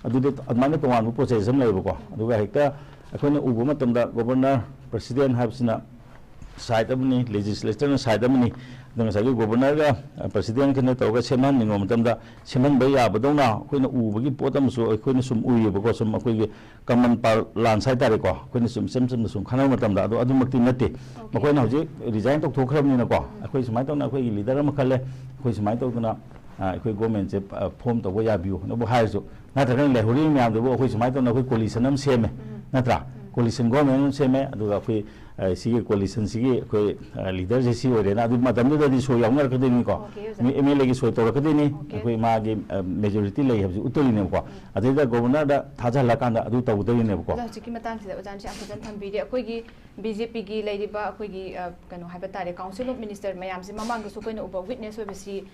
ꯑꯗꯨꯗꯤ ꯑꯗꯨꯃꯥꯏꯅ ꯇꯣꯉꯥꯟꯕ process ꯑꯃ ꯂꯩꯕꯀꯣ꯫ ꯑꯗꯨꯒ ꯍꯦꯛꯇ ꯑꯩꯈꯣꯏꯅ ꯎꯕ ꯃꯇꯝꯗ governor, president ꯍꯥꯏꯕꯁꯤꯅ side ꯑꯃꯅꯤ, legislatorꯅ side ꯑꯃꯅꯤ꯫ ꯑꯗꯣ ꯉꯁꯥꯏꯒꯤ governorꯒ presidentꯀꯅ ꯇꯧꯔꯒ ꯁꯦꯝꯍꯟꯅꯤꯡꯕ ꯃꯇꯝꯗ ꯁꯦꯝꯍꯟꯕ ꯌꯥꯕꯗꯧꯅ ꯑꯩꯈꯣꯏꯅ ꯎꯕꯒꯤ ꯄꯣꯠ ꯑꯃꯁꯨ ꯑꯩꯈꯣꯏꯅ ꯁꯨꯝ ꯎꯏꯌꯦꯕꯀꯣ꯫ ꯁꯨꯝ ꯑꯩꯈꯣꯏꯒꯤ common parlance ꯍꯥꯏꯇꯥꯔꯦꯀꯣ, ꯑꯩꯈꯣꯏꯅ ꯁꯨꯝ ꯏꯆꯝ ꯆꯝꯅ ꯁꯨꯝ ꯈꯟꯅꯕ ꯃꯇꯝꯗ꯫ ꯑꯗꯣ ꯑꯗꯨꯃꯛꯇꯤ ꯅꯠꯇꯦ꯫ ꯃꯈꯣꯏꯅ ꯍꯧꯖꯤꯛ resign ꯇꯧꯊꯣꯛꯈ꯭ꯔꯕꯅꯤꯅꯀꯣ, ꯑꯩꯈꯣꯏ ꯁꯨꯃꯥꯏꯅ ꯇꯧꯅ ꯑꯩꯈꯣꯏꯒꯤ leader ꯑꯃ ꯈꯜꯂꯦ, ꯑꯩꯈꯣꯏ ꯁꯨꯃꯥꯏꯅ ꯇꯧꯗꯅ ꯑꯩꯈꯣꯏ governmentꯁꯦ form ꯇꯧꯕ ꯌꯥꯕꯤꯌꯨ ꯑꯗꯨꯕꯨ ꯍꯥꯏꯔꯁꯨ, ꯅꯠꯇ꯭ꯔꯒꯅ ꯂꯩꯍꯧꯔꯤꯕ ꯃꯌꯥꯝꯗꯨꯕꯨ ꯑꯩꯈꯣꯏ ꯁꯨꯃꯥꯏꯅ ꯇꯧꯅ ꯑꯩꯈꯣꯏ coalition ꯑꯃ ꯁꯦꯝꯃꯦ, ꯅꯠꯇ꯭ꯔꯥ? Coalition government ꯑꯃ ꯁꯦꯝꯃꯦ꯫ ꯑꯗꯨꯒ ꯑꯩꯈꯣꯏ ꯁꯤꯒꯤ coalitionꯁꯤꯒꯤ ꯑꯩꯈꯣꯏ leaderꯁꯦ ꯁꯤ ꯑꯣꯏꯔꯦꯅ ꯑꯗꯨ ꯃꯇꯝꯗꯨꯗꯗꯤ ꯁꯣꯏ ꯌꯥꯎꯅꯔꯛꯀꯗꯣꯏꯅꯤꯀꯣ꯫ MLAꯒꯤ ꯁꯣꯏ ꯇꯧꯔꯛꯀꯗꯣꯏꯅꯤ꯫ ꯑꯩꯈꯣꯏ ꯃꯥꯒꯤ majority ꯂꯩ ꯍꯥꯏꯕꯁꯤ ꯎꯠꯇꯣꯏꯅꯦꯕꯀꯣ꯫ ꯑꯗꯩꯗ governorꯗ ꯊꯥꯖꯍꯜꯂꯀꯥꯟꯗ ꯑꯗꯨ ꯇꯧꯒꯗꯣꯏꯅꯦꯕꯀꯣ꯫ ꯑꯗꯣ ꯍꯧꯖꯤꯛꯀꯤ ꯃꯇꯥꯡꯁꯤꯗ ꯑꯣꯖꯥꯅꯁꯨ ꯌꯥꯝ ꯐꯖꯅ ꯊꯝꯕꯤꯔꯦ꯫ ꯑꯩꯈꯣꯏꯒꯤ BJPꯒꯤ ꯂꯩꯔꯤꯕ ꯑꯩꯈꯣꯏꯒꯤ ꯀꯩꯅꯣ ꯍꯥꯏꯕ ꯇꯥꯔꯦ, Council of Minister ꯃꯌꯥꯝꯁꯦ ꯃꯃꯥꯡꯗꯁꯨ ꯑꯩꯈꯣꯏꯅ ꯎꯕ witness ꯑꯣꯏꯕꯁꯤ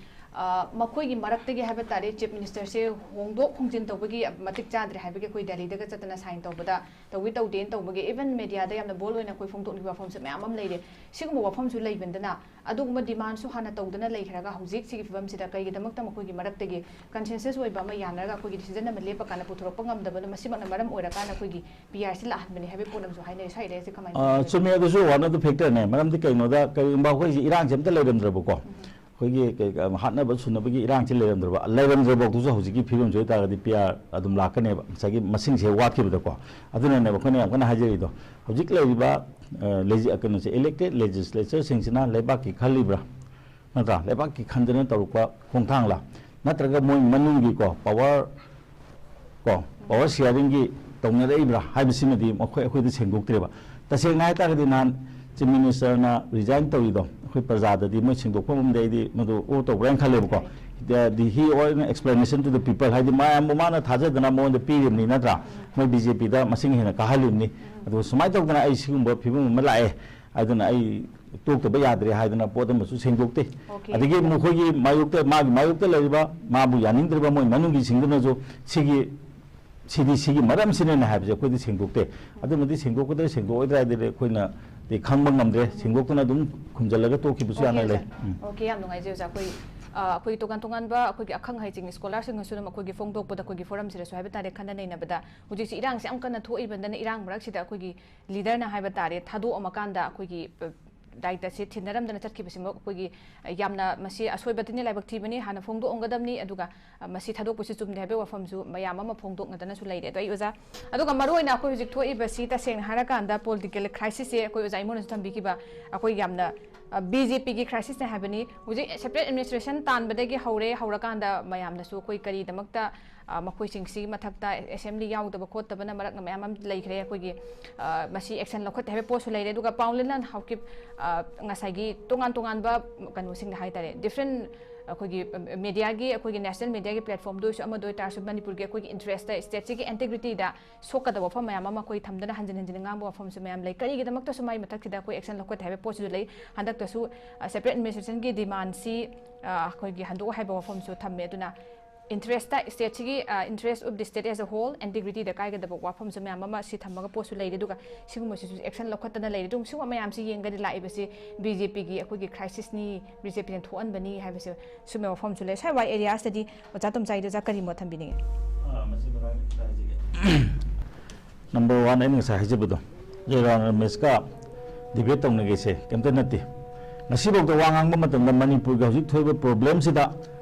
ꯃꯈꯣꯏꯒꯤ ꯃꯔꯛꯇꯒꯤ ꯍꯥꯏꯕ ꯇꯥꯔꯦ, Chief Ministerꯁꯦ ꯍꯣꯡꯗꯣꯛ ꯍꯣꯡꯖꯤꯟ ꯇꯧꯕꯒꯤ ꯃꯇꯤꯛ ꯆꯥꯗ꯭ꯔꯦ ꯍꯥꯏꯕꯒꯤ ꯑꯩꯈꯣꯏ ꯗꯦꯜꯂꯤꯗꯒ ꯆꯠꯇꯅ sign ꯇꯧꯕꯗ ꯇꯧꯏ ꯇꯧꯗꯦꯅ ꯇꯧꯕꯒꯤ, even mediaꯗ ꯌꯥꯝꯅ bold ꯑꯣꯏꯅ ꯑꯩꯈꯣꯏ ꯐꯣꯡꯗꯣꯛꯂꯤꯕ ꯋꯥꯐꯝꯁꯨ ꯃꯌꯥꯝ ꯑꯃ ꯂꯩꯔꯦ꯫ ꯁꯤꯒꯨꯝꯕ ꯋꯥꯐꯝꯁꯨ ꯂꯩꯕꯅꯤꯅ ꯑꯗꯨꯒꯨꯝꯕ demandꯁꯨ ꯍꯥꯟꯅ ꯇꯧꯗꯅ ꯂꯩꯈ꯭ꯔꯒ ꯍꯧꯖꯤꯛ ꯁꯤꯒꯤ ꯐꯤꯕꯝꯁꯤꯗ ꯀꯩꯒꯤꯗꯃꯛꯇ ꯃꯈꯣꯏꯒꯤ ꯃꯔꯛꯇꯒꯤ consensus ꯑꯣꯏꯕ ꯑꯃ ꯌꯥꯅꯔꯒ ꯑꯩꯈꯣꯏꯒꯤ decision ꯑꯃ ꯂꯦꯞꯄ ꯀꯥꯟꯗ ꯄꯨꯊꯣꯔꯛꯄ ꯉꯝꯗꯕꯅꯣ? ꯃꯁꯤꯃꯛꯅ ꯃꯔꯝ ꯑꯣꯏꯔꯀꯥꯟꯗ ꯑꯩꯈꯣꯏꯒꯤ PRꯁꯤ ꯂꯥꯛꯍꯟꯕꯅꯤ ꯍꯥꯏꯕꯒꯤ ꯄꯣꯠ ꯑꯃꯁꯨ ꯍꯥꯏꯅꯔꯤ꯫ ꯁ꯭ꯋꯥꯏꯗ ꯑꯩꯁꯦ ꯀꯃꯥꯏꯅ ꯇꯧꯒꯦ? ꯆꯨꯝꯃꯦ, ꯑꯗꯨꯁꯨ one of the factorꯅꯦ꯫ ꯃꯔꯝꯗꯤ ꯀꯩꯅꯣꯗ, ꯀꯔꯤꯒꯨꯝꯕ ꯑꯩꯈꯣꯏꯁꯤ ꯏꯔꯥꯡꯁꯦ ꯑꯝꯇ ꯂꯩꯔꯝꯗ꯭ꯔꯕꯀꯣ, ꯑꯩꯈꯣꯏꯒꯤ ꯀꯩ, ꯍꯥꯠꯅꯕ ꯁꯨꯅꯕꯒꯤ ꯏꯔꯥꯡꯁꯤ ꯂꯩꯔꯝꯗ꯭ꯔꯕ, ꯂꯩꯔꯝꯗ꯭ꯔꯕ ꯐꯥꯎꯗꯁꯨ ꯍꯧꯖꯤꯛꯀꯤ ꯐꯤꯕꯝꯁꯤ ꯑꯣꯏꯇꯥꯔꯒꯗꯤ ꯄꯤ ꯑꯥꯔ ꯑꯗꯨꯝ ꯂꯥꯛꯀꯅꯦꯕ, ꯉꯁꯥꯏꯒꯤ ꯃꯁꯤꯡꯁꯦ ꯋꯥꯠꯈꯤꯕꯗꯀꯣ꯫ ꯑꯗꯨꯅꯅꯦꯕ ꯑꯩꯈꯣꯏꯅ ꯌꯥꯝ ꯀꯟꯅ ꯍꯥꯏꯖꯔꯤꯗꯣ꯫ ꯍꯧꯖꯤꯛ ꯂꯩꯔꯤꯕ, ꯑ, ꯂꯦꯖꯤ-, ꯑ, ꯀꯩꯅꯣꯁꯦ, elected legislatureꯁꯤꯡꯁꯤꯅ ꯂꯩꯕꯥꯛꯀꯤ ꯈꯜꯂꯤꯕ꯭ꯔꯥ? ꯅꯠꯇ꯭ꯔꯥ? ꯂꯩꯕꯥꯛꯀꯤ ꯈꯟꯗꯅ ꯇꯧꯔꯛꯄ ꯈꯣꯡꯊꯥꯡꯂꯥ? ꯅꯠꯇ꯭ꯔꯒ ꯃꯣꯏ ꯃꯅꯨꯡꯒꯤꯀꯣ, power ꯀꯣ, power sharingꯒꯤ ꯇꯧꯅꯔꯛꯏꯕ꯭ꯔꯥ ꯍꯥꯏꯕꯁꯤꯃꯗꯤ ꯃꯈꯣꯏ, ꯑꯩꯈꯣꯏꯗ ꯁꯦꯡꯗꯣꯛꯇ꯭ꯔꯦꯕ꯫ ꯇꯁꯦꯡꯅ ꯍꯥꯏꯇꯥꯔꯒꯗꯤ ꯅꯍꯥꯟ Chief Ministerꯅ resign ꯇꯧꯔꯤꯗꯣ ꯑꯩꯈꯣꯏ ꯄ꯭ꯔꯖꯥꯗꯗꯤ ꯃꯣꯏ ꯁꯦꯡꯗꯣꯛꯐꯝ ꯑꯃꯗꯤ ꯑꯩꯗꯤ ꯃꯗꯨ ꯑꯣ ꯇꯧꯕ꯭ꯔꯥ ꯍꯥꯏꯅ ꯈꯜꯂꯦꯕꯀꯣ꯫ The, the, he or an explanation to the people ꯍꯥꯏꯗꯤ ꯃꯌꯥꯝꯕꯨ ꯃꯥꯅ ꯊꯥꯖꯗꯅ ꯃꯉꯣꯟꯗ ꯄꯤꯔꯤꯕꯅꯤ ꯅꯠꯇ꯭ꯔꯥ? ꯃꯣꯏ ꯕꯤ ꯖꯦ ꯄꯤꯗ ꯃꯁꯤꯡ ꯍꯦꯟꯅ ꯀꯥꯍꯜꯂꯤꯕꯅꯤ꯫ ꯑꯗꯨꯒ ꯁꯨꯃꯥꯏꯅ ꯇꯧꯗꯅ ꯑꯩ ꯁꯤꯒꯨꯝꯕ ꯐꯤꯕꯝ ꯑꯃ ꯂꯥꯛꯑꯦ, ꯑꯗꯨꯅ ꯑꯩ ꯇꯣꯛꯇꯕ ꯌꯥꯗ꯭ꯔꯦ ꯍꯥꯏꯗꯅ ꯄꯣꯠ ꯑꯃꯁꯨ ꯁꯦꯡꯗꯣꯛꯇꯦ꯫ Okay. ꯑꯗꯒꯤ ꯃꯈꯣꯏꯒꯤ ꯃꯥꯌꯣꯛꯇ, ꯃꯥꯒꯤ ꯃꯥꯌꯣꯛꯇ ꯂꯩꯔꯤꯕ, ꯃꯥꯕꯨ ꯌꯥꯅꯤꯡꯗ꯭ꯔꯤꯕ ꯃꯣꯏ ꯃꯅꯨꯡꯒꯤꯁꯤꯡꯗꯨꯅꯁꯨ ꯁꯤꯒꯤ, ꯁꯤꯗꯤ ꯁꯤꯒꯤ ꯃꯔꯝꯁꯤꯅꯅꯦ ꯍꯥꯏꯕꯁꯦ ꯑꯩꯈꯣꯏꯗꯤ ꯁꯦꯡꯗꯣꯛꯇꯦ꯫ ꯑꯗꯨꯃꯗꯤ ꯁꯦꯡꯗꯣꯛꯀꯗ꯭ꯔꯥ ꯁꯦꯡꯗꯣꯛꯑꯣꯏꯗ꯭ꯔꯥ ꯍꯥꯏꯗꯤ ꯑꯩꯈꯣꯏꯅꯗꯤ ꯈꯪꯕ ꯉꯝꯗ꯭ꯔꯦ꯫ ꯁꯦꯡꯗꯣꯛꯇꯅ ꯑꯗꯨꯝ ꯈꯨꯝꯖꯤꯜꯂꯒ ꯇꯣꯛꯈꯤꯕꯁꯨ ꯌꯥꯅ Okay, ꯂꯩ꯫ Sir. ꯎꯝ꯫ Okay, ꯌꯥꯝ ꯅꯨꯡꯉꯥꯏꯖꯩ ꯑꯣꯖꯥ꯫ ꯑꯩꯈꯣꯏ, ꯑ, ꯑꯩꯈꯣꯏ ꯇꯣꯉꯥꯟ ꯇꯣꯉꯥꯟꯕ ꯑꯩꯈꯣꯏꯒꯤ ꯑꯈꯪ ꯑꯍꯩꯁꯤꯡ, scholarꯁꯤꯡꯅꯁꯨ ꯑꯗꯨꯝ ꯑꯩꯈꯣꯏꯒꯤ ꯐꯣꯡꯗꯣꯛꯄꯗ, ꯑꯩꯈꯣꯏꯒꯤ forumꯁꯤꯗꯁꯨ ꯍꯥꯏꯕ ꯇꯥꯔꯦ, ꯈꯟꯅ ꯅꯩꯅꯕꯗ ꯍꯧꯖꯤꯛꯁꯤ ꯏꯔꯥꯡꯁꯦ ꯌꯥꯝ ꯀꯟꯅ ꯊꯣꯛꯏꯕꯅꯤꯅ ꯏꯔꯥꯡ ꯃꯔꯛꯁꯤꯗ ꯑꯩꯈꯣꯏꯒꯤ leaderꯅ ꯍꯥꯏꯕ ꯇꯥꯔꯦ, ꯊꯥꯗꯣꯛꯑꯝꯃꯀꯥꯟꯗ ꯑꯩꯈꯣꯏꯒꯤ, ꯑ, ꯗꯥꯏꯇꯁꯦ ꯊꯤꯟꯅꯔꯝꯗꯅ ꯆꯠꯈꯤꯕꯁꯤꯃꯛ ꯑꯩꯈꯣꯏꯒꯤ, ꯑ, ꯌꯥꯝꯅ ꯃꯁꯤ ꯑꯁꯣꯏꯕ ꯇꯤꯟꯅ ꯂꯥꯏꯕꯛ ꯊꯤꯕꯅꯤ, ꯍꯥꯟꯅ ꯐꯣꯡꯗꯣꯛꯑꯝꯒꯗꯕꯅꯤ, ꯑꯗꯨꯒ, ꯑ, ꯃꯁꯤ ꯊꯥꯗꯣꯛꯄꯁꯤ ꯆꯨꯝꯗꯦ ꯍꯥꯏꯕꯒꯤ ꯋꯥꯐꯝꯁꯨ ꯃꯌꯥꯝ ꯑꯃ ꯐꯣꯡꯗꯣꯛꯅꯗꯅꯁꯨ ꯂꯩꯔꯦ꯫ ꯑꯗꯣ ꯑꯩ ꯑꯣꯖꯥ, ꯑꯗꯨꯒ ꯃꯔꯨꯑꯣꯏꯅ ꯑꯩꯈꯣꯏ ꯍꯧꯖꯤꯛ ꯊꯣꯛꯏꯕꯁꯤ ꯇꯁꯦꯡꯅ ꯍꯥꯏꯔꯀꯥꯟꯗ political crisisꯁꯦ ꯑꯩꯈꯣꯏ ꯑꯣꯖꯥ ꯏꯃꯣꯟꯅꯁꯨ ꯊꯝꯕꯤꯈꯤꯕ ꯑꯩꯈꯣꯏ ꯌꯥꯝꯅ, ꯑ, ꯕꯤ ꯖꯦ ꯄꯤꯒꯤ crisisꯅꯦ ꯍꯥꯏꯕꯅꯤ꯫ ꯍꯧꯖꯤꯛ separate administration ꯇꯥꯟꯕꯗꯒꯤ ꯍꯧꯔꯦ, ꯍꯧꯔꯀꯥꯟꯗ ꯃꯌꯥꯝꯅꯁꯨ ꯑꯩꯈꯣꯏ ꯀꯔꯤꯗꯃꯛꯇ, ꯑ, ꯃꯈꯣꯏꯁꯤꯡꯁꯤꯒꯤ ꯃꯊꯛꯇ assembly ꯌꯥꯎꯗꯕ ꯈꯣꯠꯇꯕꯅ ꯃꯔꯛꯅ ꯃꯌꯥꯝ ꯑꯃ ꯂꯩꯈ꯭ꯔꯦ꯫ ꯑꯩꯈꯣꯏꯒꯤ, ꯑ, ꯃꯁꯤ action ꯂꯧꯈꯠꯇꯦ ꯍꯥꯏꯕ ꯄꯣꯠꯁꯨ ꯂꯩꯔꯦ꯫ ꯑꯗꯨꯒ ꯄꯥꯎꯂꯦꯟꯂꯥꯟ ꯍꯥꯎꯀꯤꯞ, ꯑ, ꯉꯁꯥꯏꯒꯤ ꯇꯣꯉꯥꯟ ꯇꯣꯉꯥꯟꯕ ꯀꯩꯅꯣꯁꯤꯡꯗ ꯍꯥꯏꯇꯥꯔꯦ, different ꯑꯩꯈꯣꯏꯒꯤ, ꯑ, mediaꯒꯤ, ꯑꯩꯈꯣꯏꯒꯤ national mediaꯒꯤ platformꯗ ꯑꯣꯏꯔꯁꯨ ꯑꯃꯗ ꯑꯣꯏꯇꯥꯔꯁꯨ ꯃꯅꯤꯄꯨꯔꯒꯤ ꯑꯩꯈꯣꯏꯒꯤ interestꯇ, stateꯁꯤꯒꯤ integrityꯗ ꯁꯣꯛꯀꯗꯕ ꯋꯥꯐꯝ ꯃꯌꯥꯝ ꯑꯃ ꯑꯩꯈꯣꯏ ꯊꯝꯗꯅ ꯍꯟꯖꯤꯟ ꯍꯟꯖꯤꯟ ꯉꯥꯡꯕ ꯋꯥꯐꯝꯁꯨ ꯃꯌꯥꯝ ꯂꯩ꯫ ꯀꯔꯤꯒꯤꯗꯃꯛꯇꯁꯨ ꯃꯥꯏ ꯃꯊꯛꯁꯤꯗ ꯑꯩꯈꯣꯏ action ꯂꯧꯈꯠꯇꯦ ꯍꯥꯏꯕ ꯄꯣꯠꯁꯤꯁꯨ ꯂꯩ꯫ ꯍꯟꯗꯛꯇꯁꯨ, ꯑ, separate administrationꯒꯤ demandꯁꯤ, ꯑ, ꯑꯩꯈꯣꯏꯒꯤ ꯍꯟꯗꯣꯛꯑꯣ ꯍꯥꯏꯕ ꯋꯥꯐꯝꯁꯨ ꯊꯝꯃꯦ꯫ ꯑꯗꯨꯅ interestꯇ, stateꯁꯤꯒꯤ, ꯑ, interest of the state as a whole, integrityꯗ ꯀꯥꯏꯒꯗꯕ ꯋꯥꯐꯝꯁꯨ ꯃꯌꯥꯝ ꯑꯃ ꯁꯤ ꯊꯝꯃꯒ ꯄꯣꯠꯁꯨ ꯂꯩꯔꯤ꯫ ꯑꯗꯨꯒ ꯁꯤꯒꯨꯝꯕꯁꯤꯁꯨ action ꯂꯧꯈꯠꯇꯅ ꯂꯩꯔꯤ꯫ ꯑꯗꯨꯝ ꯁꯤꯒꯨꯝꯕ ꯃꯌꯥꯝꯁꯤ ꯌꯦꯡꯒꯗꯤ ꯂꯥꯛꯏꯕꯁꯤ ꯕꯤ ꯖꯦ ꯄꯤꯒꯤ ꯑꯩꯈꯣꯏꯒꯤ crisisꯅꯤ, ꯕꯤ ꯖꯦ ꯄꯤꯅ ꯊꯣꯛꯍꯟꯕꯅꯤ ꯍꯥꯏꯕꯁꯦ ꯁꯨꯝꯕ ꯋꯥꯐꯝꯁꯨ ꯂꯩ꯫ ꯁ꯭ꯋꯥꯏ ꯋꯥꯏ areaꯁꯇꯗꯤ ꯑꯣꯖꯥ ꯇꯣꯝꯆꯥꯏꯗꯤ ꯑꯣꯖꯥ ꯀꯔꯤ ꯃꯣꯠ ꯊꯝꯕꯤꯅꯤꯡꯉꯤ? ꯑꯥ, ꯃꯁꯤ ꯃꯇꯥꯡꯗ ꯈꯤꯇ ꯍꯥꯏꯖꯒꯦ꯫ Number one, ꯑꯩꯅ ꯉꯁꯥꯏ ꯍꯥꯏꯖꯕꯗꯣ, ꯖꯣꯏꯔꯥꯝ ꯔꯃꯦꯁꯀ debate ꯇꯧꯅꯒꯦꯁꯦ ꯀꯩꯝꯇ ꯅꯠꯇꯦ꯫ ꯉꯁꯤꯐꯥꯎꯗ ꯋꯥ ꯉꯥꯡꯕ ꯃꯇꯝꯗ ꯃꯅꯤꯄꯨꯔꯒꯤ ꯍꯧꯖꯤꯛ ꯊꯣꯛꯏꯕ problemꯁꯤꯗ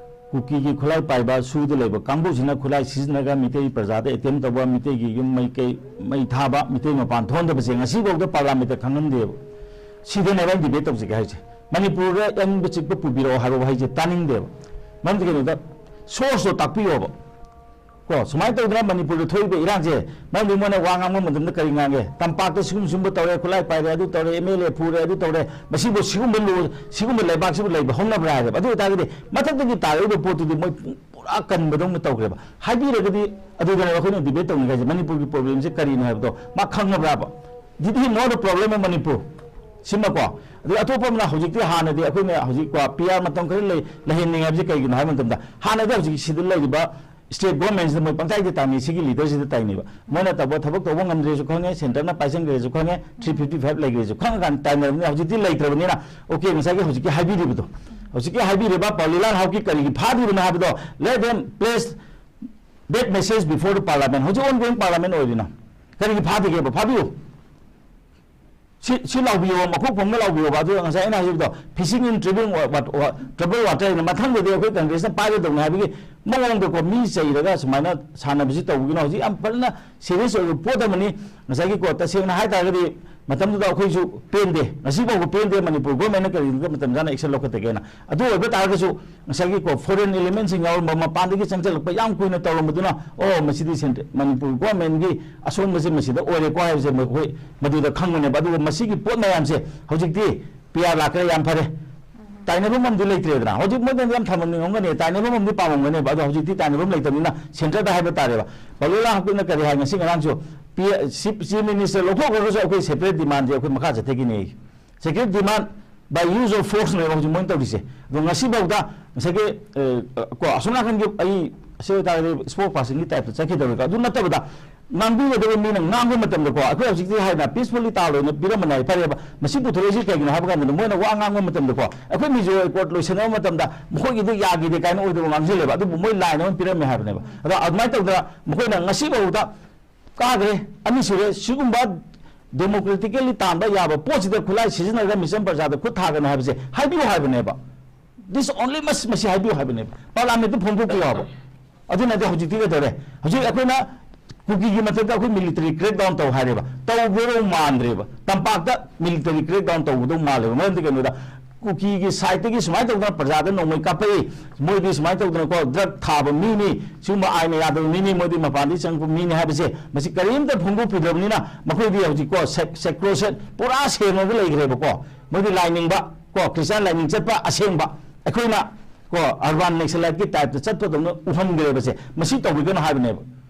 ꯀꯨꯀꯤꯒꯤ ꯈꯨꯠꯂꯥꯏ ꯄꯥꯏꯕ ꯁꯨꯗ ꯂꯩꯕ ꯀꯥꯡꯕꯨꯁꯤꯅ ꯈꯨꯠꯂꯥꯏ ꯁꯤꯖꯤꯟꯅꯔꯒ ꯃꯤꯇꯩ ꯄ꯭ꯔꯖꯥꯗ attempt ꯇꯧꯕ, ꯃꯤꯇꯩꯒꯤ ꯌꯨꯝ ꯃꯩ ꯀꯩ, ꯃꯩ ꯊꯥꯕ, ꯃꯤꯇꯩ ꯃꯄꯥꯟ ꯊꯣꯛꯍꯟꯗꯕꯁꯦ ꯉꯁꯤꯐꯥꯎꯗ parliamentꯇ ꯈꯪꯍꯟꯗꯦꯕ꯫ ꯁꯤꯗꯅꯦꯕ ꯑꯩꯅ debate ꯇꯧꯖꯒꯦ ꯍꯥꯏꯁꯦ꯫ ꯃꯅꯤꯄꯨꯔꯗ ꯑꯏꯪꯕ ꯆꯤꯛꯄ ꯄꯨꯕꯤꯔꯛꯑꯣ ꯍꯥꯏꯕ ꯋꯥꯍꯩꯁꯦ ꯇꯥꯅꯤꯡꯗꯦꯕ꯫ ꯃꯔꯝꯗꯤ ꯀꯩꯅꯣꯗ, sourceꯇꯣ ꯇꯥꯛꯄꯤꯌꯣꯕ꯫ ꯀꯣ, ꯁꯨꯃꯥꯏꯅ ꯇꯧꯗꯅ ꯃꯅꯤꯄꯨꯔꯗ ꯊꯣꯛꯏꯕ ꯏꯔꯥꯡꯁꯦ, ꯃꯔꯝꯗꯤ ꯃꯣꯏꯅ ꯋꯥ ꯉꯥꯡꯕ ꯃꯇꯝꯗ ꯀꯔꯤ ꯉꯥꯡꯒꯦ? ꯇꯝꯄꯥꯛꯇ ꯁꯤꯒꯨꯝ ꯁꯤꯒꯨꯝꯕ ꯇꯧꯔꯦ, ꯈꯨꯠꯂꯥꯏ ꯄꯥꯏꯔꯦ, ꯑꯗꯨ ꯇꯧꯔꯦ, MLA ꯐꯨꯔꯦ, ꯑꯗꯨ ꯇꯧꯔꯦ, ꯃꯁꯤꯕꯨ ꯁꯤꯒꯨꯝꯕ ꯂꯣ-, ꯁꯤꯒꯨꯝꯕ ꯂꯩꯕꯥꯛꯁꯤꯕꯨ ꯂꯩꯕ ꯍꯧꯅꯕ꯭ꯔꯥ ꯍꯥꯏꯔꯦꯕ꯫ ꯑꯗꯨ ꯑꯣꯏꯇꯥꯔꯒꯗꯤ ꯃꯊꯛꯇꯒꯤ ꯇꯥꯔꯛꯏꯕ ꯄꯣꯠꯇꯨꯗꯤ ꯃꯣꯏ ꯄꯨ-, ꯄꯨꯔꯥ ꯀꯟꯕꯗꯧꯅ ꯇꯧꯈ꯭ꯔꯦꯕ꯫ ꯍꯥꯏꯕꯤꯔꯒꯗꯤ, ꯑꯗꯨꯗꯅꯦꯕ ꯑꯩꯈꯣꯏꯅ debate ꯇꯧꯅꯤꯡꯉꯥꯏꯁꯦ, ꯃꯅꯤꯄꯨꯔꯒꯤ problemꯁꯦ ꯀꯔꯤꯅꯣ ꯍꯥꯏꯕꯗꯣ ꯃꯥ ꯈꯪꯉꯕ꯭ꯔꯥꯕ? Did he know the problem of Manipur? ꯁꯤꯃꯀꯣ꯫ ꯑꯗꯩ ꯑꯇꯣꯞꯄ ꯑꯃꯅ, ꯍꯧꯖꯤꯛꯇꯤ, ꯍꯥꯟꯅꯗꯤ ꯑꯩꯈꯣꯏꯅ ꯍꯧꯖꯤꯛꯀꯣ PR ꯃꯇꯝ ꯈꯔ ꯂꯩ-, ꯂꯩꯍꯟꯅꯤꯡꯉꯦ ꯍꯥꯏꯕꯁꯦ ꯀꯩꯒꯤꯅꯣ ꯍꯥꯏꯕ ꯃꯇꯝꯗ, ꯍꯥꯟꯅꯗꯤ ꯍꯧꯖꯤꯛꯀꯤ ꯁꯤꯗ ꯂꯩꯔꯤꯕ state governmentꯁꯤꯗ ꯃꯣꯏ ꯄꯪꯇꯥꯏꯗ ꯇꯥꯏꯅꯩ, ꯁꯤꯒꯤ leaderꯁꯤꯗ ꯇꯥꯏꯅꯩꯕ꯫ ꯃꯣꯏꯅ ꯇꯧꯕ ꯊꯕꯛ ꯇꯧꯕ ꯉꯝꯗ꯭ꯔꯦꯁꯨ ꯈꯪꯉꯦ, centreꯅ ꯄꯥꯏꯁꯟꯈ꯭ꯔꯦꯁꯨ ꯈꯪꯉꯦ, three fifty five ꯂꯩꯈ꯭ꯔꯦꯁꯨ ꯈꯪꯉꯀꯥꯟꯗ ꯇꯥꯏꯅꯔꯕꯅꯤꯅ, ꯍꯧꯖꯤꯛꯇꯤ ꯂꯩꯇ꯭ꯔꯕꯅꯤꯅ, okay, ꯉꯁꯥꯏꯒꯤ ꯍꯧꯖꯤꯛꯀꯤ ꯍꯥꯏꯕꯤꯔꯤꯕꯗꯣ, ꯍꯧꯖꯤꯛꯀꯤ ꯍꯥꯏꯕꯤꯔꯤꯕ ꯄꯥꯎꯂꯤꯂꯥꯜ ꯍꯥꯎꯀꯤ ꯀꯔꯤꯒꯤ ꯐꯥꯗ꯭ꯔꯤꯕꯅꯣ ꯍꯥꯏꯕꯗꯣ, let them place that message before the parliament꯫ ꯍꯧꯖꯤꯛ ongoing parliament ꯑꯣꯏꯔꯤꯅ ꯀꯔꯤꯒꯤ ꯐꯥꯗꯒꯦꯕ? ꯐꯥꯕꯤꯌꯨ꯫ ꯁꯤ, ꯁꯤ ꯂꯥꯎꯕꯤꯌꯣ, ꯃꯈꯣꯛ ꯐꯝꯅ ꯂꯥꯎꯕꯤꯌꯣꯕ꯫ ꯑꯗꯨ ꯉꯁꯥꯏ ꯑꯩꯅ ꯍꯥꯏꯈꯤꯕꯗꯣ, fishing in troubled wa-, wa-, wa-, troubled water ꯍꯥꯏꯅ ꯃꯊꯪꯗꯗꯤ ꯑꯩꯈꯣꯏ ꯀꯪꯒ꯭ꯔꯦꯁꯅ ꯄꯥꯏꯒꯗꯧꯅꯤ ꯍꯥꯏꯕꯒꯤ ꯃꯑꯣꯡꯗꯀꯣ, ꯃꯤ ꯆꯩꯔꯒ ꯁꯨꯃꯥꯏꯅ ꯁꯥꯟꯅꯕꯁꯤ ꯇꯧꯕꯒꯤꯅꯣ꯫ ꯍꯧꯖꯤꯛ ꯌꯥꯝ ꯐꯖꯅ serious ꯑꯣꯏꯕ ꯄꯣꯠ ꯑꯃꯅꯤ꯫ ꯉꯁꯥꯏꯒꯤꯀꯣ, ꯇꯁꯦꯡꯅ ꯍꯥꯏ ꯇꯥꯔꯒꯗꯤ ꯃꯇꯝꯗꯨꯗ ꯑꯩꯈꯣꯏꯁꯨ ꯄꯦꯟꯗꯦ, ꯉꯁꯤꯐꯥꯎꯕ ꯄꯦꯟꯗꯦ꯫ ꯃꯅꯤꯄꯨꯔ governmentꯅ ꯀꯔꯤꯒꯨꯝꯕ ꯃꯇꯝ ꯆꯥꯅ action ꯂꯧꯈꯠꯇꯒꯦꯅ꯫ ꯑꯗꯨ ꯑꯣꯏꯕ ꯇꯥꯔꯒꯁꯨ ꯉꯁꯥꯏꯒꯤꯀꯣ, foreign elementꯁꯤꯡ ꯌꯥꯎꯔꯝꯕ, ꯃꯄꯥꯟꯗꯒꯤ ꯆꯪꯁꯤꯜꯂꯛꯄ ꯌꯥꯝ ꯀꯨꯏꯅ ꯇꯧꯔꯝꯕꯗꯨꯅ, ꯑꯣ, ꯃꯁꯤꯗꯤ centre-, ꯃꯅꯤꯄꯨꯔ governmentꯀꯤ ꯑꯁꯣꯟꯕꯁꯦ ꯃꯁꯤꯗ ꯑꯣꯏꯔꯦꯀꯣ ꯍꯥꯏꯕꯁꯦ ꯃꯈꯣꯏ ꯃꯗꯨꯗ ꯈꯪꯕꯅꯦꯕ꯫ ꯑꯗꯨꯒ ꯃꯁꯤꯒꯤ ꯄꯣꯠ ꯃꯌꯥꯝꯁꯦ ꯍꯧꯖꯤꯛꯇꯤ PR ꯂꯥꯛꯈ꯭ꯔꯦ, ꯌꯥꯝ ꯐꯔꯦ꯫ ꯇꯥꯏꯅꯐꯝ ꯑꯃꯗꯤ ꯂꯩꯇ꯭ꯔꯦꯗꯅ꯫ ꯍꯧꯖꯤꯛ ꯃꯣꯏꯅꯗꯤ ꯌꯥꯝ ꯊꯥꯃꯟꯅꯤꯡꯉꯝꯒꯅꯤ, ꯇꯥꯏꯅꯐꯝ ꯑꯃꯗꯤ ꯄꯥꯝꯃꯝꯒꯅꯦꯕ꯫ ꯑꯗꯣ ꯍꯧꯖꯤꯛꯇꯤ ꯇꯥꯏꯅꯐꯝ ꯂꯩꯇꯕꯅꯤꯅ centreꯗ ꯍꯥꯏꯕ ꯇꯥꯔꯦꯕ꯫ ꯄꯥꯎꯂꯤꯂꯥꯜ ꯍꯥꯎꯀꯤꯞꯅ ꯀꯔꯤ ꯍꯥꯏ ꯉꯁꯤ ꯉꯔꯥꯡꯁꯨ? ꯄꯤ-, ꯁꯤ-, Chief Minister ꯂꯧꯊꯣꯛꯈ꯭ꯔꯒꯁꯨ ꯑꯩꯈꯣꯏ separate demandꯁꯦ ꯑꯩꯈꯣꯏ ꯃꯈꯥ ꯆꯠꯊꯈꯤꯅꯤ꯫ Separate demand by use of forceꯅꯦꯕ ꯍꯧꯖꯤꯛ ꯃꯣꯏꯅ ꯇꯧꯔꯤꯁꯦ꯫ ꯑꯗꯣ ꯉꯁꯤꯐꯥꯎꯗ ꯉꯁꯥꯏꯒꯤ, ꯑ, ꯀꯣ, ꯑꯁꯣꯝ ꯅꯥꯀꯟꯒꯤ ꯑꯩ ꯑꯁꯤ ꯑꯣꯏꯇꯥꯔꯒꯗꯤ spokespersonꯒꯤ typeꯇ ꯆꯠꯈꯤꯗꯧꯔꯦꯀꯣ꯫ ꯑꯗꯨ ꯅꯠꯇꯕꯗ ꯉꯥꯡꯕꯤꯒꯗꯕ ꯃꯤꯅ ꯉꯥꯡꯕ ꯃꯇꯝꯗꯀꯣ, ꯑꯩꯈꯣꯏ ꯍꯧꯖꯤꯛꯇꯤ ꯍꯥꯏꯅ peacefully ꯇꯥꯜꯂꯣꯏꯅ ꯄꯤꯔꯝꯕꯅ ꯍꯥꯏ ꯐꯔꯦꯕ꯫ ꯃꯁꯤ ꯄꯨꯊꯣꯔꯛꯏꯁꯤ ꯀꯩꯒꯤꯅꯣ ꯍꯥꯏꯕ ꯀꯥꯟꯗ ꯃꯣꯏꯅ ꯋꯥ ꯉꯥꯡꯕ ꯃꯇꯝꯗꯀꯣ, ꯑꯩꯈꯣꯏ Mizo Accord ꯂꯣꯏꯁꯟꯅꯕ ꯃꯇꯝꯗ ꯃꯈꯣꯏꯒꯤꯗꯤ ꯌꯥꯈꯤꯗꯦ ꯀꯥꯏꯅ ꯑꯣꯏꯗꯕ ꯉꯥꯡꯁꯤꯜꯂꯦꯕ꯫ ꯑꯗꯨꯕꯨ ꯃꯣꯏ line ꯑꯃ ꯄꯤꯔꯝꯃꯦ ꯍꯥꯏꯕꯅꯦꯕ꯫ ꯑꯗꯣ ꯑꯗꯨꯃꯥꯏꯅ ꯇꯧꯗꯅ ꯃꯈꯣꯏꯅ ꯉꯁꯤꯐꯥꯎꯗ ꯀꯥꯈ꯭ꯔꯦ, ꯑꯅꯤ ꯁꯨꯔꯦ꯫ ꯁꯤꯒꯨꯝꯕ ꯗꯦꯃꯣꯀ꯭ꯔꯦꯇꯤꯀꯦꯜꯂꯤ ꯇꯥꯟꯕ ꯌꯥꯕ ꯄꯣꯠꯁꯤꯗ ꯈꯨꯠꯂꯥꯏ ꯁꯤꯖꯤꯟꯅꯔꯒ ꯃꯤꯆꯝ ꯄ꯭ꯔꯖꯥꯗ ꯈꯨꯠ ꯊꯥꯒꯅꯨ ꯍꯥꯏꯕꯁꯦ ꯍꯥꯏꯕꯤꯌꯨ ꯍꯥꯏꯕꯅꯦꯕ꯫ This only, ꯃꯁꯤ, ꯃꯁꯤ ꯍꯥꯏꯕꯤꯌꯨ ꯍꯥꯏꯕꯅꯦꯕ, ꯄꯥꯔꯂꯥꯃꯦꯟꯠꯇ ꯐꯣꯡꯗꯣꯛꯄꯤꯌꯨ ꯍꯥꯏꯕ꯫ ꯑꯗꯨꯅꯗꯤ ꯍꯧꯖꯤꯛꯇꯤ ꯀꯩꯗꯧꯔꯦ? ꯍꯧꯖꯤꯛ ꯑꯩꯈꯣꯏꯅ ꯀꯨꯀꯤꯒꯤ ꯃꯊꯛꯇ ꯑꯩꯈꯣꯏ ꯃꯤꯂꯤꯇꯔꯤ ꯀ꯭ꯔꯦꯛ ꯗꯥꯎꯟ ꯇꯧ ꯍꯥꯏꯔꯦꯕ, ꯇꯧꯕꯗꯧ ꯃꯥꯟꯗ꯭ꯔꯦꯕ꯫ ꯇꯝꯄꯥꯛꯇ ꯃꯤꯂꯤꯇꯔꯤ ꯀ꯭ꯔꯦꯛ ꯗꯥꯎꯟ ꯇꯧꯕꯗꯧ ꯃꯥꯜꯂꯦꯕ꯫ ꯃꯔꯝꯗꯤ ꯀꯩꯅꯣꯗ, ꯀꯨꯀꯤꯒꯤ ꯁꯥꯏꯠꯇꯒꯤ ꯁꯨꯃꯥꯏꯅ ꯇꯧꯗꯅ ꯄ꯭ꯔꯖꯥꯗ ꯅꯣꯡꯃꯩ ꯀꯥꯞꯄꯛꯏ, ꯃꯣꯏꯗꯤ ꯁꯨꯃꯥꯏꯅ ꯇꯧꯗꯅꯀꯣ, ꯗ꯭ꯔꯒ ꯊꯥꯕ ꯃꯤꯅꯤ, ꯁꯤꯒꯨꯝꯕ ꯑꯥꯏꯟꯅ ꯌꯥꯗꯕ ꯃꯤꯅꯤ, ꯃꯣꯏꯗꯤ ꯃꯄꯥꯟꯗꯒꯤ ꯆꯪꯉꯛꯄ ꯃꯤꯅꯤ ꯍꯥꯏꯕꯁꯦ, ꯃꯁꯤ ꯀꯔꯤꯝꯇ ꯐꯣꯡꯗꯣꯛꯄꯤꯗ꯭ꯔꯕꯅꯤꯅ, ꯃꯈꯣꯏꯗꯤ ꯍꯧꯖꯤꯛꯀꯣ, ꯁꯦꯛ-, ꯁꯦꯀ꯭ꯔꯣꯁꯦꯠ ꯄꯨꯔꯥ ꯁꯦꯡꯉꯒ ꯂꯩꯈ꯭ꯔꯦꯕꯀꯣ꯫ ꯃꯣꯏꯗꯤ ꯂꯥꯏꯅꯤꯡꯕ ꯀꯣ, ꯈ꯭ꯔꯤꯁꯇꯤꯌꯥꯟ ꯂꯥꯏꯅꯤꯡ ꯆꯠꯄ ꯑꯁꯦꯡꯕ꯫ ꯑꯩꯈꯣꯏꯅ ꯀꯣ, ꯑꯔꯕꯥꯟ ꯅꯦꯛꯁꯂꯥꯏꯠꯀꯤ ꯇꯥꯏꯞꯇ ꯆꯠꯄꯗꯧꯅ ꯎꯍꯟꯈ꯭ꯔꯦꯕꯁꯦ꯫ ꯃꯁꯤ ꯇꯧꯕꯤꯒꯅꯨ ꯍꯥꯏꯕꯅꯦꯕ꯫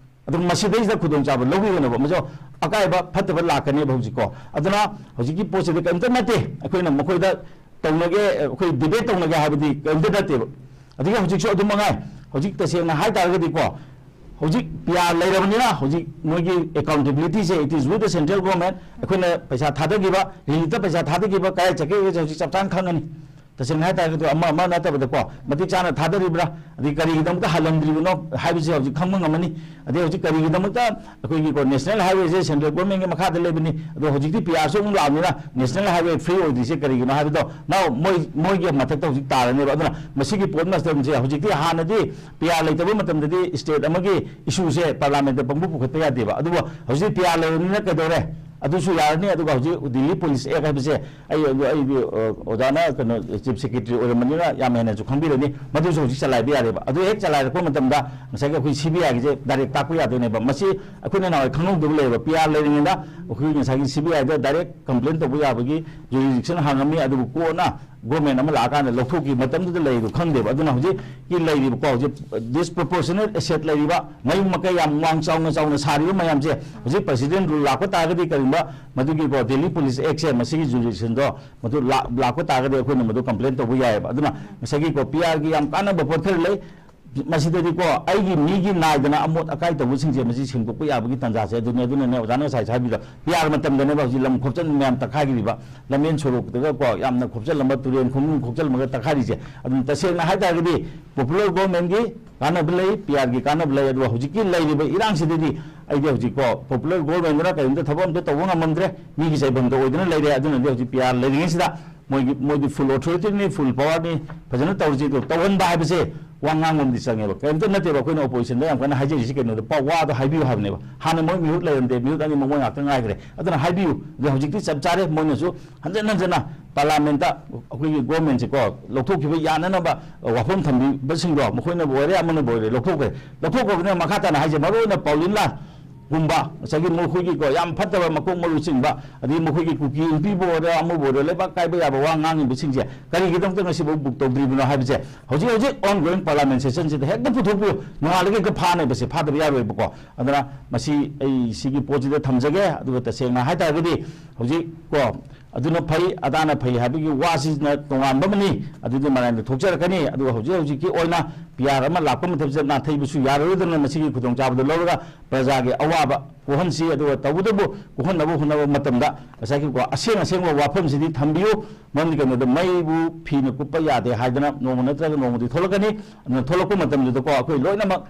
ꯑꯗꯨ ꯃꯁꯤꯗꯩꯁꯤꯗ ꯈꯨꯗꯣꯡꯆꯥꯕ ꯂꯧꯕꯤꯒꯅꯨꯕ꯫ ꯃꯁꯤ ꯑꯀꯥꯏꯕ ꯐꯠꯇꯕ ꯂꯥꯛꯀꯅꯦꯕ ꯍꯧꯖꯤꯛꯀꯣ꯫ ꯑꯗꯨꯅ ꯍꯧꯖꯤꯛꯀꯤ ꯄꯣꯠꯁꯤꯗꯤ ꯀꯔꯤꯝꯇ ꯅꯠꯇꯦ꯫ ꯑꯩꯈꯣꯏꯅ ꯃꯈꯣꯏꯗ ꯇꯧꯅꯒꯦ, ꯑꯩꯈꯣꯏ ꯗꯤꯕꯦꯠ ꯇꯧꯅꯒꯦ ꯍꯥꯏꯕꯗꯤ ꯀꯔꯤꯝꯇ ꯅꯠꯇꯦꯕ꯫ ꯑꯗꯒꯤ ꯍꯧꯖꯤꯛꯁꯨ ꯑꯗꯨꯝ ꯃꯉꯥꯏ, ꯍꯧꯖꯤꯛ ꯇꯁꯦꯡꯅ ꯍꯥꯏ ꯇꯥꯔꯒꯗꯤꯀꯣ, ꯍꯧꯖꯤꯛ ꯄꯤ ꯑꯥꯔ ꯂꯩꯔꯕꯅꯤꯅ ꯍꯧꯖꯤꯛ ꯃꯣꯏꯒꯤ ꯑꯦꯀꯥꯎꯟꯇꯦꯕꯤꯂꯤꯇꯤꯁꯦ, it is with the central government꯫ ꯑꯩꯈꯣꯏꯅ ꯄꯩꯁꯥ ꯊꯥꯗꯈꯤꯕ, ꯔꯤꯂꯤꯐꯇ ꯄꯩꯁꯥ ꯊꯥꯗꯈꯤꯕ ꯀꯗꯥꯏ ꯆꯠꯈ꯭ꯔꯒꯦ ꯍꯧꯖꯤꯛ ꯆꯞ ꯆꯥꯅ ꯈꯪꯉꯅꯤ꯫ ꯇꯁꯦꯡꯅ ꯍꯥꯏ ꯇꯥꯔꯒꯗꯤ ꯑꯃ ꯑꯃ ꯅꯠꯇꯕꯗꯀꯣ, ꯃꯇꯤꯛ ꯆꯥꯅ ꯊꯥꯗꯔꯤꯕ꯭ꯔꯥ, ꯑꯗꯩ ꯀꯔꯤꯒꯤꯗꯃꯛꯇ ꯍꯜꯍꯟꯗ꯭ꯔꯤꯕꯅꯣ ꯍꯥꯏꯕꯁꯤ ꯍꯧꯖꯤꯛ ꯈꯪꯕ ꯉꯝꯃꯅꯤ꯫ ꯑꯗꯩ ꯍꯧꯖꯤꯛ ꯀꯔꯤꯒꯤꯗꯃꯛꯇ ꯑꯩꯈꯣꯏꯒꯤ ꯀꯣ, ꯅꯦꯁꯅꯦꯜ ꯍꯥꯏꯋꯦꯁꯦ ꯁꯦꯟꯇ꯭ꯔꯦꯜ ꯒꯣꯔꯃꯦꯟꯒꯤ ꯃꯈꯥꯗ ꯂꯩꯕꯅꯤ, ꯑꯗꯣ ꯍꯧꯖꯤꯛꯇꯤ ꯄꯤ ꯑꯥꯔꯁꯨ ꯑꯃꯨꯛ ꯂꯥꯛꯑꯕꯅꯤꯅ ꯅꯦꯁꯅꯦꯜ ꯍꯥꯏꯋꯦ ꯐ꯭ꯔꯤ ꯑꯣꯏꯗ꯭ꯔꯤꯁꯦ ꯀꯔꯤꯒꯤꯅꯣ ꯍꯥꯏꯕꯗꯣ ꯅꯥꯎ ꯃꯣꯏ, ꯃꯣꯏꯒꯤ ꯃꯊꯛꯇ ꯍꯧꯖꯤꯛ ꯇꯥꯔꯅꯦꯕ꯫ ꯑꯗꯨꯅ ꯃꯁꯤꯒꯤ ꯄꯣꯠ ꯃꯇꯝꯁꯦ, ꯍꯧꯖꯤꯛꯇꯤ, ꯍꯥꯟꯅꯗꯤ ꯄꯤ ꯑꯥꯔ ꯂꯩꯇꯕ ꯃꯇꯝꯗꯗꯤ ꯁ꯭ꯇꯦꯠ ꯑꯃꯒꯤ ꯏꯁꯨꯁꯦ ꯄꯥꯔꯂꯥꯃꯦꯟꯠꯇ ꯄꯪꯄꯨ ꯄꯨꯈꯠꯄ ꯌꯥꯗꯦꯕ꯫ ꯑꯗꯨꯕꯨ ꯍꯧꯖꯤꯛ ꯄꯤ ꯑꯥꯔ ꯂꯩꯔꯕꯅꯤꯅ ꯀꯩꯗꯧꯔꯦ? ꯑꯗꯨꯁꯨ ꯌꯥꯔꯅꯤ꯫ ꯑꯗꯨꯒ ꯍꯧꯖꯤꯛ ꯗꯤꯜꯂꯤ ꯄꯨꯂꯤꯁ ꯑꯦꯛ ꯍꯥꯏꯕꯁꯦ, ꯑꯩ, ꯑꯩꯗꯤ, ꯑ, ꯑꯣꯖꯥꯅ ꯀꯩꯅꯣ, ꯆꯤꯐ ꯁꯦꯀ꯭ꯔꯦꯇꯔꯤ ꯑꯣꯏꯔꯝꯕꯅꯤꯅ ꯌꯥꯝ ꯍꯦꯟꯅꯁꯨ ꯈꯪꯕꯤꯔꯅꯤ꯫ ꯃꯗꯨꯁꯨ ꯍꯧꯖꯤꯛ ꯆꯂꯥꯏꯕ ꯌꯥꯔꯦꯕ꯫ ꯑꯗꯨ ꯍꯦꯛ ꯆꯂꯥꯏꯔꯛꯄ ꯃꯇꯝꯗ ꯉꯁꯥꯏꯒꯤ ꯑꯩꯈꯣꯏ ꯁꯤ ꯕꯤ ꯑꯥꯏꯒꯤꯁꯦ ꯗꯥꯏꯔꯦꯛ ꯇꯥꯛꯄ ꯌꯥꯗꯣꯏꯅꯦꯕ꯫ ꯃꯁꯤ ꯑꯩꯈꯣꯏꯅ ꯅꯍꯥꯟꯋꯥꯏ ꯈꯪꯍꯧꯗꯕ ꯂꯩꯌꯦꯕ꯫ ꯄꯤ ꯑꯥꯔ ꯂꯩꯔꯤꯉꯩꯗ ꯑꯩꯈꯣꯏꯒꯤ ꯉꯁꯥꯏꯒꯤ ꯁꯤ ꯕꯤ ꯑꯥꯏꯗ ꯗꯥꯏꯔꯦꯛ ꯀꯝꯄ꯭ꯂꯦꯟ ꯇꯧꯕ ꯌꯥꯕꯒꯤ ꯖꯨꯔꯤꯗꯤꯛꯁꯟ ꯍꯥꯡꯉꯝꯃꯤ꯫ ꯑꯗꯨꯕꯨ ꯀꯣꯟꯅ ꯒꯣꯔꯃꯦꯟ ꯑꯃ ꯂꯥꯛꯑꯀꯥꯟꯗ ꯂꯧꯊꯣꯛꯈꯤꯕ ꯃꯇꯝꯗꯨꯗ ꯂꯩꯔꯤꯗꯣ ꯈꯪꯗꯦꯕ꯫ ꯑꯗꯨꯅ ꯍꯧꯖꯤꯛꯀꯤ ꯂꯩꯔꯤꯕꯀꯣ, ꯍꯧꯖꯤꯛ ꯗꯤꯁꯄ꯭ꯔꯣꯄꯣꯔꯁꯅꯦꯠ ꯑꯦꯁꯦꯠ ꯂꯩꯔꯤꯕ, ꯃꯌꯨꯝ ꯃꯀꯩ ꯌꯥꯝ ꯋꯥꯡ ꯆꯥꯎꯅ ꯆꯥꯎꯅ ꯁꯥꯔꯤꯕ ꯃꯌꯥꯝꯁꯦ, ꯍꯧꯖꯤꯛ ꯄ꯭ꯔꯁꯤꯗꯦꯟ ꯔꯨꯜ ꯂꯥꯛꯄ ꯇꯥꯔꯒꯗꯤ ꯀꯔꯤꯒꯨꯝꯕ ꯃꯗꯨꯒꯤꯀꯣ, ꯗꯦꯜꯂꯤ ꯄꯨꯂꯤꯁ ꯑꯦꯛꯁꯦ, ꯃꯁꯤꯒꯤ ꯖꯨꯔꯤꯗꯤꯛꯁꯟꯗꯣ ꯃꯗꯨ ꯂꯥꯛ-, ꯂꯥꯛꯄ ꯇꯥꯔꯒꯗꯤ ꯑꯩꯈꯣꯏꯅ ꯃꯗꯨ ꯀꯝꯄ꯭ꯂꯦꯟ ꯇꯧꯕ ꯌꯥꯏꯑꯕ꯫ ꯑꯗꯨꯅ ꯉꯁꯥꯏꯒꯤꯀꯣ, ꯄꯤ ꯑꯥꯔꯒꯤ ꯌꯥꯝ ꯀꯥꯟꯅꯕ ꯄꯣꯠ ꯈꯔ ꯂꯩ꯫ ꯃꯁꯤꯗꯗꯤꯀꯣ, ꯑꯩꯒꯤ ꯃꯤꯒꯤ ꯅꯥꯏꯗꯅ ꯑꯃꯣꯠ ꯑꯀꯥꯏ ꯇꯧꯕꯁꯤꯡꯁꯦ ꯃꯁꯤ ꯁꯦꯡꯗꯣꯛꯄ ꯌꯥꯕꯒꯤ ꯇꯥꯟꯖꯥꯁꯦ ꯑꯗꯨꯅꯤ꯫ ꯑꯗꯨꯅꯅꯦ ꯑꯣꯖꯥꯅ ꯉꯁꯥꯏꯁꯨ ꯍꯥꯏꯕꯤꯗꯣ, ꯄꯤ ꯑꯥꯔ ꯃꯇꯝꯗꯅꯦꯕ ꯍꯧꯖꯤꯛ ꯂꯝ ꯈꯣꯞꯆꯟꯕ ꯃꯌꯥꯝ ꯇꯛꯈꯥꯏꯈꯤꯕ, ꯂꯝꯕꯦꯟ ꯁꯣꯔꯣꯛꯇꯒꯀꯣ ꯌꯥꯝꯅ ꯈꯣꯞꯆꯜꯂꯝꯕ, ꯇꯨꯔꯦꯟ ꯈꯣꯡꯅꯨꯡ ꯈꯣꯞꯆꯜꯂꯝꯃꯒ ꯇꯛꯈꯥꯏꯔꯤꯁꯦ꯫ ꯑꯗꯨꯅ ꯇꯁꯦꯡꯅ ꯍꯥꯏ ꯇꯥꯔꯒꯗꯤ ꯄꯣꯄꯨꯂꯔ ꯒꯣꯔꯃꯦꯟꯒꯤ ꯀꯥꯟꯅꯕ ꯂꯩ, ꯄꯤ ꯑꯥꯔꯒꯤ ꯀꯥꯟꯅꯕ ꯂꯩ꯫ ꯑꯗꯨꯒ ꯍꯧꯖꯤꯛꯀꯤ ꯂꯩꯔꯤꯕ ꯏꯔꯥꯡꯁꯤꯗꯗꯤ ꯑꯩꯗꯤ ꯍꯧꯖꯤꯛꯀꯣ popular governmentꯅ ꯀꯔꯤꯝꯇ ꯊꯕꯛ ꯑꯝꯇ ꯇꯧꯕ ꯉꯝꯃꯝꯗ꯭ꯔꯦ, ꯃꯤꯒꯤ ꯆꯩꯐꯝꯗ ꯑꯣꯏꯗꯅ ꯂꯩꯔꯦ꯫ ꯑꯗꯨꯅꯗꯤ ꯍꯧꯖꯤꯛ ꯄꯤ ꯑꯥꯔ ꯂꯩꯔꯤꯉꯩꯁꯤꯗ ꯃꯣꯏꯒꯤ, ꯃꯣꯏꯗꯤ full authorityꯅꯤ, full powerꯅꯤ, ꯐꯖꯅ ꯇꯧꯔꯁꯤ꯫ ꯑꯗꯣ ꯇꯧꯍꯟꯕ ꯍꯥꯏꯕꯁꯦ ꯋꯥ ꯉꯥꯡꯕ ꯑꯃꯗꯤ ꯆꯪꯉꯦꯕ꯫ ꯀꯔꯤꯝꯇ ꯅꯠꯇꯦꯕ ꯑꯩꯈꯣꯏꯅ oppositionꯗ ꯌꯥꯝ ꯀꯟꯅ ꯍꯥꯏꯖꯔꯤꯁꯤ ꯀꯩꯅꯣꯗ, ꯄꯥꯎ ꯋꯥꯗꯣ ꯍꯥꯏꯕꯤꯌꯨ ꯍꯥꯏꯕꯅꯦꯕ꯫ ꯍꯥꯟꯅ ꯃꯣꯏ ꯃꯤꯍꯨꯠ ꯂꯩꯔꯝꯗꯦ, ꯃꯤꯍꯨꯠ ꯑꯅꯤꯃꯛ ꯃꯣꯏ ꯉꯥꯛꯇ ꯉꯥꯏꯈ꯭ꯔꯦ꯫ ꯑꯗꯨꯅ ꯍꯥꯏꯕꯤꯌꯨ꯫ ꯑꯗꯣ ꯍꯧꯖꯤꯛꯇꯤ ꯆꯞ ꯆꯥꯔꯦ꯫ ꯃꯣꯏꯅꯁꯨ ꯍꯟꯖꯟ ꯍꯟꯖꯟꯅ parliamentꯇ ꯑꯩꯈꯣꯏꯒꯤ governmentꯁꯦꯀꯣ ꯂꯧꯊꯣꯛꯈꯤꯕ ꯌꯥꯅꯅꯕ ꯋꯥꯐꯝ ꯊꯝꯕꯤꯕꯁꯤꯡꯗꯣ, ꯃꯈꯣꯏꯅꯕꯨ ꯑꯣꯏꯔꯦ, ꯑꯃꯅꯕꯨ ꯑꯣꯏꯔꯦ, ꯂꯧꯊꯣꯛꯈ꯭ꯔꯦ꯫ ꯂꯧꯊꯣꯛꯈ꯭ꯔꯕꯅꯤꯅ ꯃꯈꯥ ꯇꯥꯅ ꯍꯥꯏꯁꯦ, ꯃꯔꯨꯑꯣꯏꯅ ꯄꯥꯎꯂꯤꯟꯂꯥꯜꯒꯨꯝꯕ, ꯉꯁꯥꯏꯒꯤ ꯃꯈꯣꯏꯒꯤꯀꯣ ꯌꯥꯝ ꯐꯠꯇꯕ ꯃꯀꯣꯛ ꯃꯔꯨ ꯆꯤꯡꯕ, ꯑꯗꯒꯤ ꯃꯈꯣꯏꯒꯤ ꯀꯨꯀꯤ ꯏꯟꯄꯤꯕꯨ ꯑꯣꯏꯔꯣ, ꯑꯃꯕꯨ ꯑꯣꯏꯔꯣ, ꯂꯩꯕꯥꯛ ꯀꯥꯏꯕ ꯌꯥꯕ ꯋꯥ ꯉꯥꯡꯉꯤꯕꯁꯤꯡꯁꯦ ꯀꯔꯤꯒꯤꯗꯃꯛꯇ ꯉꯁꯤꯐꯥꯎ book ꯇꯧꯗ꯭ꯔꯤꯕꯅꯣ ꯍꯥꯏꯕꯁꯦ ꯍꯧꯖꯤꯛ ꯍꯧꯖꯤꯛ ongoing parliament sessionꯁꯤꯗ ꯍꯦꯛꯇ ꯄꯨꯊꯣꯛꯄꯤꯌꯨ꯫ ꯅꯣꯡꯉꯥꯜꯂꯒ ꯍꯦꯛꯇ ꯐꯥꯅꯦꯕꯁꯦ, ꯐꯥꯗꯕ ꯌꯥꯔꯣꯏꯕꯀꯣ꯫ ꯑꯗꯨꯅ ꯃꯁꯤ ꯑꯩ ꯁꯤꯒꯤ ꯄꯣꯠꯁꯤꯗ ꯊꯝꯖꯒꯦ꯫ ꯑꯗꯨꯒ ꯇꯁꯦꯡꯅ ꯍꯥꯏꯇꯥꯔꯒꯗꯤ ꯍꯧꯖꯤꯛ ꯀꯣ ꯑꯗꯨꯅ ꯐꯩ, ꯑꯗꯥꯅ ꯐꯩ ꯍꯥꯏꯕꯒꯤ ꯋꯥꯁꯤꯅ ꯇꯣꯉꯥꯟꯕ ꯑꯃꯅꯤ, ꯑꯗꯨꯗꯤ ꯃꯔꯥꯏꯅ ꯊꯣꯛꯆꯔꯛꯀꯅꯤ꯫ ꯑꯗꯨꯒ ꯍꯧꯖꯤꯛ ꯍꯧꯖꯤꯛꯀꯤ ꯑꯣꯏꯅ ꯄꯤ ꯑꯥꯔ ꯑꯃ ꯂꯥꯛꯄ ꯃꯇꯝꯁꯤꯗ ꯅꯥꯊꯩꯕꯁꯨ ꯌꯥꯔꯔꯣꯏꯗꯅ, ꯃꯁꯤꯒꯤ ꯈꯨꯗꯣꯡꯆꯥꯕꯗꯨ ꯂꯧꯔꯒ ꯄ꯭ꯔꯖꯥꯒꯤ ꯑꯋꯥꯕ ꯀꯣꯛꯍꯟꯁꯤ꯫ ꯑꯗꯨꯒ ꯇꯧꯕꯇꯕꯨ ꯀꯣꯛꯍꯟꯅꯕ ꯍꯣꯠꯅꯕ ꯃꯇꯝꯗ ꯉꯁꯥꯏꯒꯤꯀꯣ ꯑꯁꯦꯡ ꯑꯁꯦꯡꯕ ꯋꯥꯐꯝꯁꯤꯗꯤ ꯊꯝꯕꯤꯌꯨ꯫ ꯃꯔꯝꯗꯤ ꯀꯩꯅꯣꯗ ꯃꯩꯕꯨ ꯐꯤꯅ ꯀꯨꯞꯄ ꯌꯥꯗꯦ ꯍꯥꯏꯗꯅ ꯅꯣꯡꯃ ꯅꯠꯇ꯭ꯔꯒ ꯅꯣꯡꯃꯗꯤ ꯊꯣꯛꯂꯛꯀꯅꯤ꯫ ꯑꯗꯨꯅ ꯊꯣꯛꯂꯛꯄ ꯃꯇꯝꯗꯨꯗꯀꯣ ꯑꯩꯈꯣꯏ ꯂꯣꯏꯅꯃꯛ